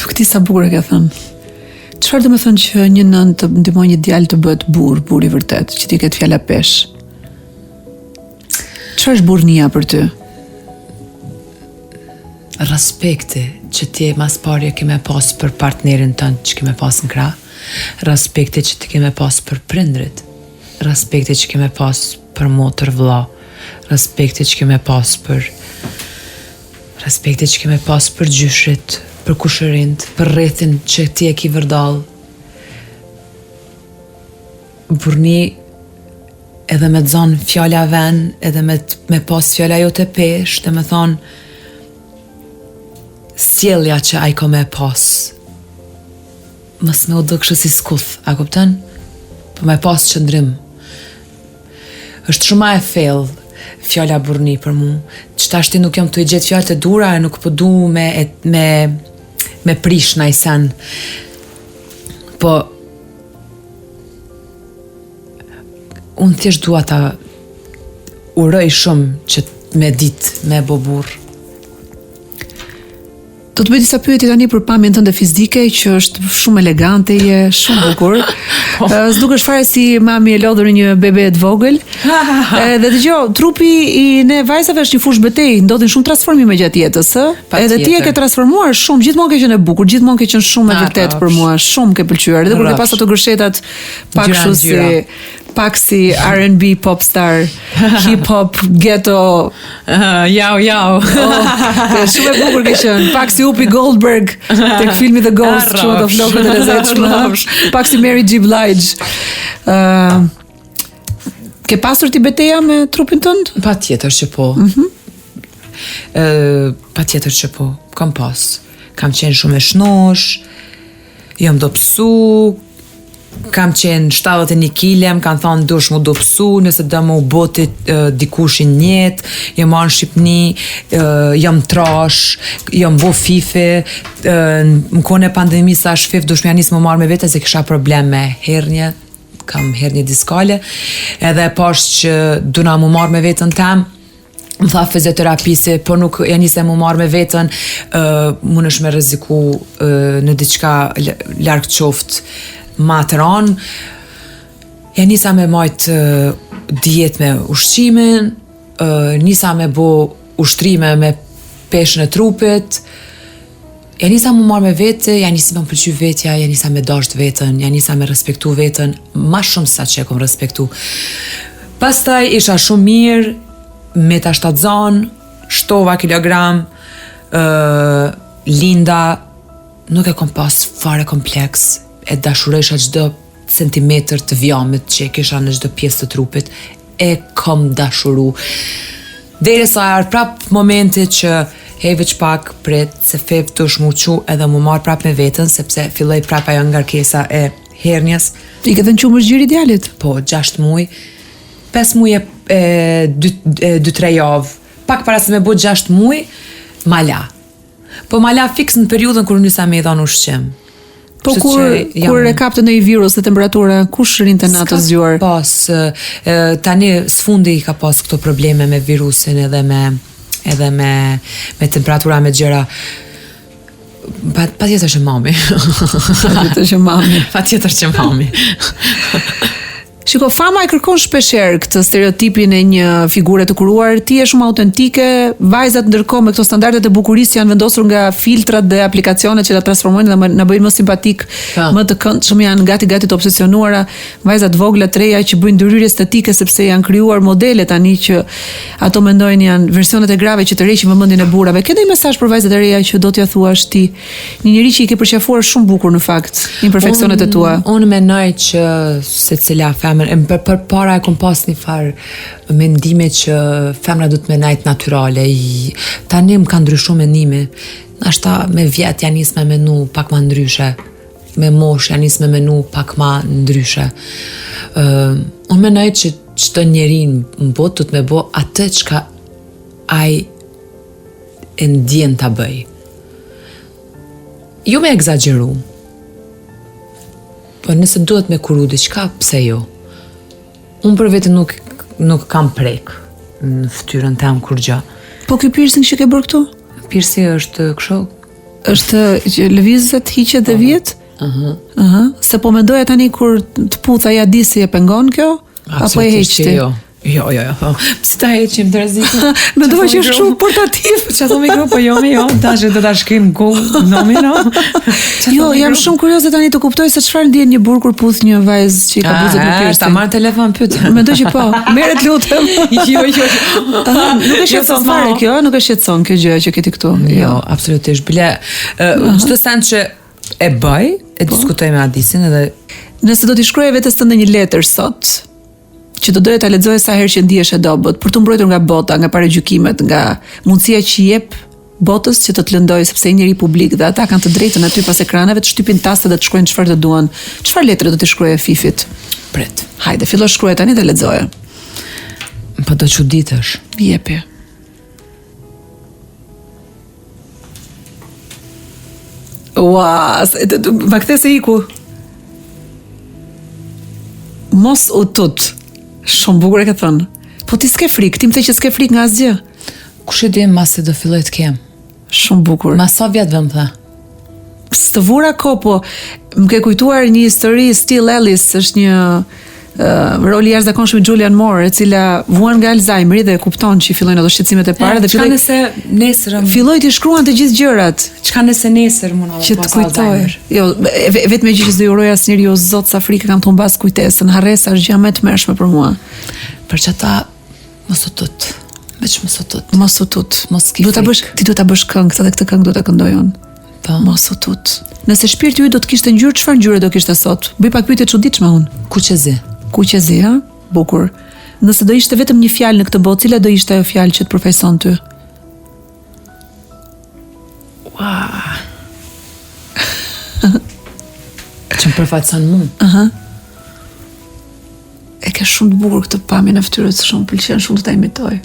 Nuk di sa bukur e ke thënë. Çfarë do me thënë që një nënë të ndihmojë një djalë të bëhet burrë, burrë i vërtetë, që t'i ketë fjala peshë? Çfarë është burrnia për ty? Respekti që ti mas pari e ke me pas për partnerin tënd që ke me pas në krah, respekti që ti ke me pas për prindrit, respekti që ke me pas për motër vlla, respekti që ke me pas për respekti që ke me pas për gjyshrit, për kushërint, për rrethin që ti e ki vërdall. Burrni edhe me të zanë fjala ven, edhe me, me pas fjala jote peshë, dhe me thonë sjellja që ai ka me pas mos me u duk kështu si skuth, a kupton? Po me pas qëndrim. Është shumë ma e thellë fjala burrni për mu, që tashti nuk jam tu i gjetë fjalët e duhura e nuk po du me, e, me, me prish naj sen. Po, unë thjesht dua ta uroj shumë që me ditë me bo burrë. Do të bëj disa pyetje tani për pamjen tënde fizike që është shumë elegante, je shumë bukur. Po. S'dukesh fare si mami e lodhur një bebe të vogël. Dhe dëgjo, trupi i ne vajzave është një fushë betejë, ndodhin shumë transformime gjatë jetës, ë? Edhe ti e ke transformuar shumë, gjithmonë ke qenë e bukur, gjithmonë ke qenë shumë e vërtetë për mua, shumë ke pëlqyer. Edhe kur ke pas ato gërshetat pak kështu si pak si R&B pop star, hip hop, ghetto. Uh, jau, jau. oh, shumë e bukur ke qenë. Pak si Whoopi Goldberg tek filmi The Ghost, kështu ato flokët e lezetshme. Pak si Mary J. Blige. Uh, ke pasur ti beteja me trupin tënd? Patjetër që po. Mm -hmm. uh, patjetër që po. Kam pas. Kam qenë shumë e shnosh. Jam dobësu, kam qenë 71 kile, më kanë thonë dush mu dobësu, nëse do mu bo ti dikush n'jetë, jam ardh në Shqipni, jam trash, jam bo fifi, në kohën e pandemisë thash fif, dush me ja nis mu marrë me vete, se kisha problem me hernje, kam hernje diskale, edhe pash që duna mu marrë me veten tem, më tha fizioterapisti, po nuk ja nise mu marrë me veten, uh, mundesh me rreziku uh, në diçka larg qoftë ma të ranë. Ja nisa me majt uh, dietë me ushqimin, uh, nisa me bo ushtrime me peshën e trupit, Ja nisa mu marrë me vete, ja nisi me më pëlqy vetja, ja nisa me dasht veten, ja nisa me respektu veten, ma shumë sa që e kom respektu. Pastaj isha shumë mirë, meta shtatzanë, shtova kilogram, uh, linda, nuk e kom pas fare kompleks, e dashurojsha çdo centimetër të dhjamit që e kisha në çdo pjesë të trupit, e kom dashuru. Derisa erdh prap momenti që hej veç pak prit se fef dush mu çu edhe mu marr prap me veten sepse filloi prap ajo ngarkesa e hernjes. I ke dhënë qumësht gjiri djalit? Po, 6 muaj. 5 muaj e, e 2 e 2 3 javë. Pak para se me bo 6 muaj, ma la. Po ma la fiks në periudhën kur nisa me i dhënë ushqim. Po kur jam... kur e kapte ndonjë virus dhe temperatura, kush rrinte natës zgjuar? Pas e, tani së fundi i ka pas këto probleme me virusin edhe me edhe me me temperatura me gjëra. Pa, patjetër që mami. Patjetër që mami. Patjetër që mami. Shiko, fama e kërkon shpeshherë këtë stereotipin e një figure të kuruar. Ti je shumë autentike, vajzat ndërkohë me këto standardet e bukurisë që janë vendosur nga filtrat dhe aplikacionet që na transformojnë dhe na bëjnë më simpatik, po. më të këndshëm, janë gati gati të obsesionuara. Vajza të vogla të reja që bëjnë ndërhyrje estetike sepse janë krijuar modele tani që ato mendojnë janë versionet e grave që tërheqin vëmendjen e burrave. Ke ndonjë mesazh për vajzat e reja që do t'ia thuash ti? Një njeri që i ke përqafuar shumë bukur në fakt, imperfeksionet e tua. Unë mendoj që secila femër, e për, përpara e kom pas një farë mendime që femra duhet me nejt natyrale. I, tani më ka ndryshu mendimi. Nashta me vjet ja nis me menu pak ma ndryshe. Me moshë ja nis me menu pak ma ndryshe. Uh, unë mendoj që çdo njeri në botë duhet me bo atë çka ai e ndjen ta bëj. Jo me ekzagjeru. Po nëse duhet me kuru diçka, pse jo? Unë për vete nuk, nuk kam prek në fytyrën tem kurgjë. Po ky piercing që ke bërë këtu? Piercing është kështu? Është që lëvizet, hiqet dhe po. vihet? Ëh. Uh -huh. uh -huh. Se po mendoja tani kur të puth a ia di si e pengon kjo? Apo e heq ti? Jo. Jo, jo, jo. Si ta heqim të rrezikun? Mendova që është shumë portativ. Çfarë thonë mikro, po jo, jo, tash do ta shkrim ku nomi no. Jo, jam shumë kurioze tani të kuptoj se çfarë ndjen një burrë kur puth një vajzë që i ka buzët me piercing. Ta marr telefon pyet. Mendoj që po. Merre të lutem. Jo, jo. Nuk e shqetëson fare kjo, nuk e shqetëson kjo gjë që ke ti këtu. Jo, absolutisht. Bile, çdo send që e bëj, e po. diskutoj me Adisin edhe Nëse do t'i shkruaje vetes tënde një letër sot, që do doje ta lexoje sa herë që ndihesh e dobët, për t'u mbrojtur nga bota, nga paragjykimet, nga mundësia që i jep botës që të të lëndojë sepse je njeri publik dhe ata kanë të drejtën aty pas ekraneve të shtypin tastet dhe të shkruajnë çfarë të duan. Çfarë letre do t'i shkruaje Fifit? Prit. Hajde, fillo shkruaje tani dhe lexoje. Po do çuditesh. Jepi. Ua, ma kthe se iku. Mos u tut. Shumë bukur e ke thënë. Po ti s'ke frikë, ti më the që s'ke frikë nga asgjë. Kush e di mase do filloj të kem. Shumë bukur. Mas sa vjetëve më the? S'të vura kohë, po më ke kujtuar një histori Still Alice, është një uh, rol i jashtëzakonshëm i Julianne Moore, e cila vuan nga Alzheimeri dhe e kupton që i fillojnë ato shqetësimet e para dhe filloi nëse nesër filloi t'i shkruan të gjithë gjërat. Çka nëse nesër mund të pas Alzheimer? Jo, vetëm gjë që s'do i uroj asnjëri, o zot sa frikë kam të humbas kujtesën, harresa është gjëja më e tmerrshme për mua. Për çata Mos u tut. Veç mos u tut. Mos u tut. Mos ki frikë. Do ta bësh, ti do ta bësh këngë këtë dhe këtë këngë do ta këndoj unë. Po. Mos u tut. Nëse shpirti yt do të kishte ngjyrë, çfarë ngjyre do kishte sot? Bëj pak pyetje të çuditshme unë. Kuqezi. Kuqezi, ha? Bukur. Nëse do ishte vetëm një fjalë në këtë botë, cila do ishte ajo fjalë që të përfaqëson ty? Ua. që më përfaqëson mua. Ëh. Uh -huh. E ke shumë të bukur këtë pamjen e fytyrës, shumë pëlqen shumë të ta imitoj.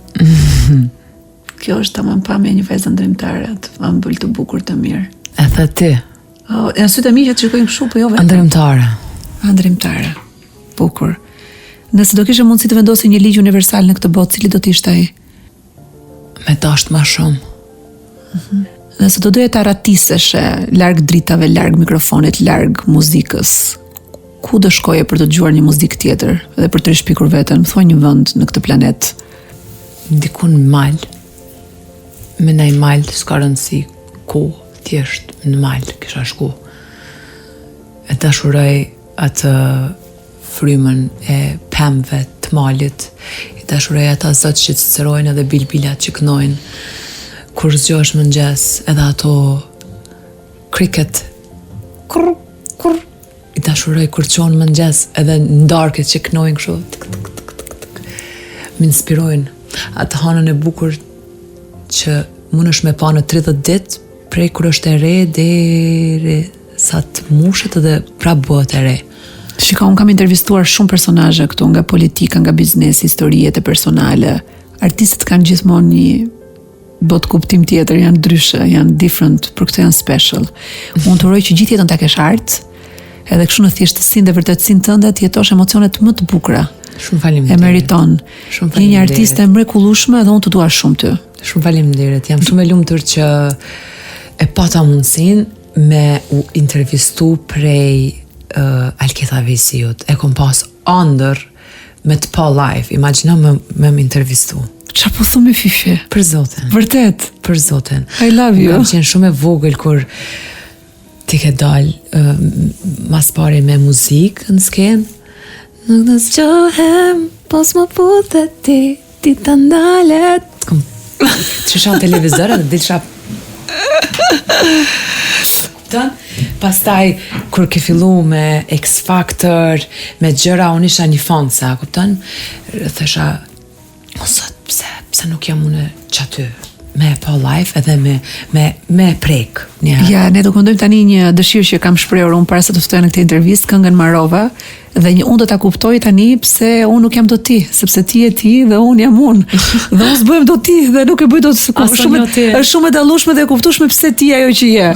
Kjo është tamam pamja e një vajze ëndërrimtare, të ëmbël të bukur të mirë. E the ti. Oh, janë sytë e mi që të shikojnë kështu, po jo vetëm. Ëndërrimtare. Ëndërrimtare. Bukur. Nëse do kishe mundësi të vendosje një ligj universal në këtë botë, cili do të ishte ai? Me dasht ma shumë. Mm -hmm. Nëse do doje të arratiseshe larg dritave, larg mikrofonit, larg muzikës, ku do shkoje për të dëgjuar një muzikë tjetër dhe për të rishpikur veten? Më thuaj një vend në këtë planet. Diku në mal. Me naj mal, s'ka rëndësi ku, thjesht në mal kisha shku. E dashuroj atë frymën e pemëve të malit, i dashuroj ata zogjtë që cicërojnë edhe bilbilat që knojnë, kur zgjohesh mëngjes edhe ato cricket, krr, krr, i dashuroj kur çohen mëngjes edhe në darkë që knojnë kështu, tuk, tuk, tuk, tuk, tuk, më inspirojnë atë hanën e bukur që mundesh me pa në 30 ditë, prej kur është e re deri sa të mushet edhe prap bëhet e re. Shiko, unë kam intervistuar shumë personazhe këtu nga politika, nga biznesi, histori jete personale. Artistët kanë gjithmonë një botëkuptim tjetër, janë ndryshe, janë different, për këtë janë special. Unë të uroj që gjithë jetën ta kesh art, edhe kështu në thjeshtësinë dhe vërtetësinë tënde të jetosh emocionet më të bukura. Shumë faleminderit. E meriton. Shumë faleminderit. Je një artiste e mrekullueshme dhe unë të dua shumë ty. Shumë faleminderit. Jam shumë e lumtur që e pata mundësinë me u intervistu prej uh, Alketa Vejsiut. E kom pas andër me të pa live. Imagjino me, me më intervistu. Ça po thu mi Fifi? Për zotin. Vërtet? Për zotin. I love you. Kam qenë shumë e vogël kur ti ke dal uh, mas pari me muzikë në skenë. Nuk të zgjohem, po s'më puthe ti, ti të ndalet. Kom, të shihsha në televizor edhe dilsha Kupton? Pastaj kur ke fillu me X Factor, me gjëra, unë isha një fansa, kupton? Thosha, o zot, pse, pse nuk jam unë qaty? Me e pa live edhe me, me, me e prek. Një Ja, ne do këndojmë tani një dëshirë që kam shprehur unë para se të ftoja në këtë intervistë, këngën Marova, dhe një unë do ta kuptoj tani pse unë nuk jam dot ti, sepse ti je ti dhe unë jam unë. Dhe unë s'bëhem dot ti dhe nuk e bëj dot shumë është shumë e dallueshme dhe e kuptueshme pse ti je ajo që je.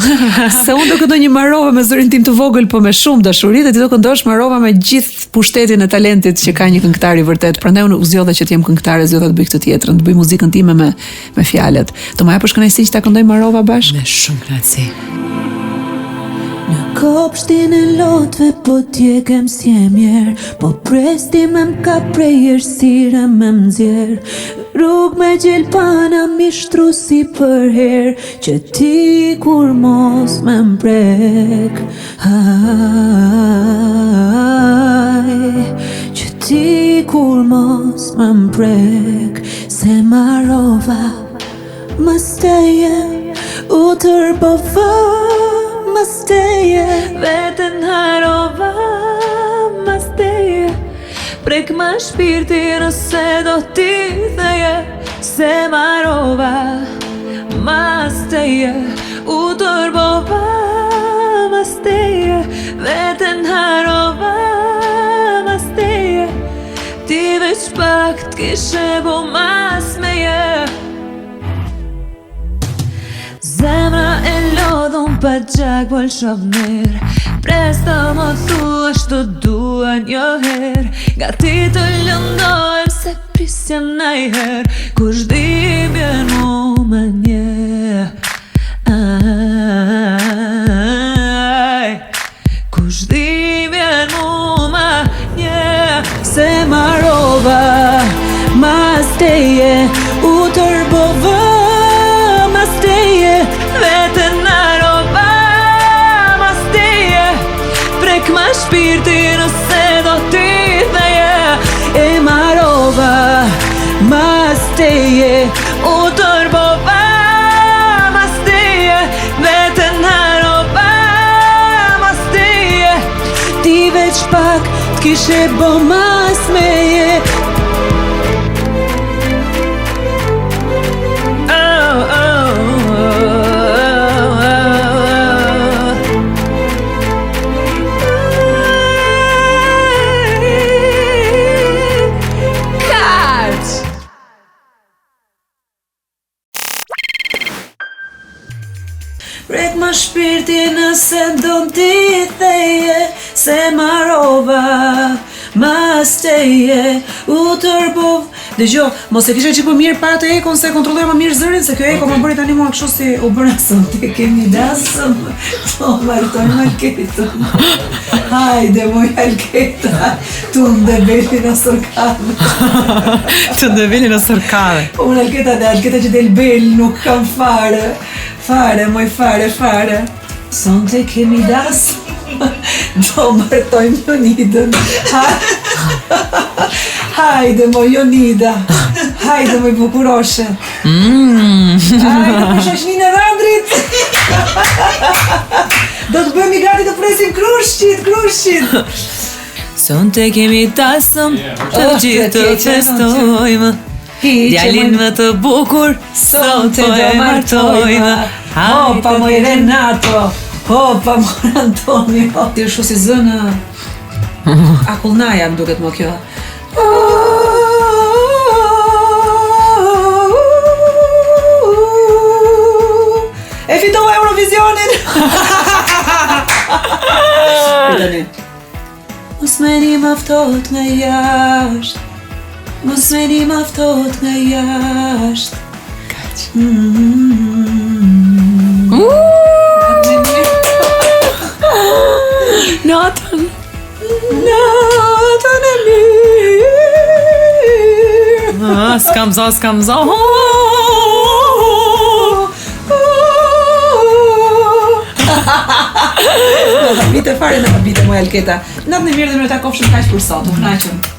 Se unë do këndoj një Marova me zërin tim të vogël, po me shumë dashuri dhe ti do këndosh Marova me gjithë pushtetin e talentit që ka një këngëtar i vërtetë. Prandaj unë u zgjodha që të jem këngëtare, zgjodha të bëj këtë tjetrën, të bëj muzikën time me me fjalët. Do ma japësh kënaqësinë që ta këndoj Marova bashkë? Me shumë kënaqësi. Në kopshtin e lotve po t'jekem si e mjerë Po pres ti me m'kap prej errësire me m'nxjerr Rrugë me gjelpana m'i shtru si përherë Që ti kurrë mos me m'prek Aj, Që ti kurrë mos me m'prek Se marova mas teje U tërbova mas teje Veten harrova mas teje Prekma shpirtin nëse do ti theje Se marova mas teje U tërbova mas teje Veten harrova mas teje Ti veç pak t'kishe bo mas meje Zemra e lodhun pa gjak po l'shof mirë Pres të më thuash të dua një herë Gati të lëndohem s'e prisja najherë Kush dhimbjen mu më njeh Aj Kush dhimbjen mu ma njeh Se marova mas teje U tërbova mas teje Veten harrova mas teje Prekma shpirtin nëse do ti theje E marova mas teje U tërbova mas teje Veten harrova mas teje Ti veç pak t'kishe bo mas meje Oh, oh, oh, oh. Kaq! Prekma shpirtin nëse don ti theje Se marova Mas teje U tërbov Dëgjo, mos e kisha që po mirë para të ekon se kontrolloja më mirë zërin se kjo eko okay. më bëri tani mua kështu si u bëra sonte kemi dasëm. Po martojmë Alketën. Hajde moj Alketa, tunde belin e sorkave. Tunde belin e sorkave. Unë Alketa dhe Alketa që del bel nuk kam fare. Fare, moj fare, fare. Sonte kemi dasëm. Do martojmë Jonidën. Ha? Hajde, moj Jonida. Hajde, moj bukuroshe. Mm. Hajde, për shoqninë e dhëndrit. Do të bëhemi gati të presim krushqit, krushqit. Sonte kemi dasëm, të oh, gjithë të festojmë. Djalin më të bukur, sot po e martojmë. Hopa moj Renato, hopa moj Antonio. Ti është si zë në akullnaja më duket më kjo. me ni ma ftoht nga jashtë Mos me ni ma ftoht nga jashtë Kaq. Mm. Natën. Natën e mirë. Ah, s'kam za, s'kam za. Habite fare në habite moj Alketa. Natën e mirë dhe mirë takofshim kaq për sot. U kënaqëm.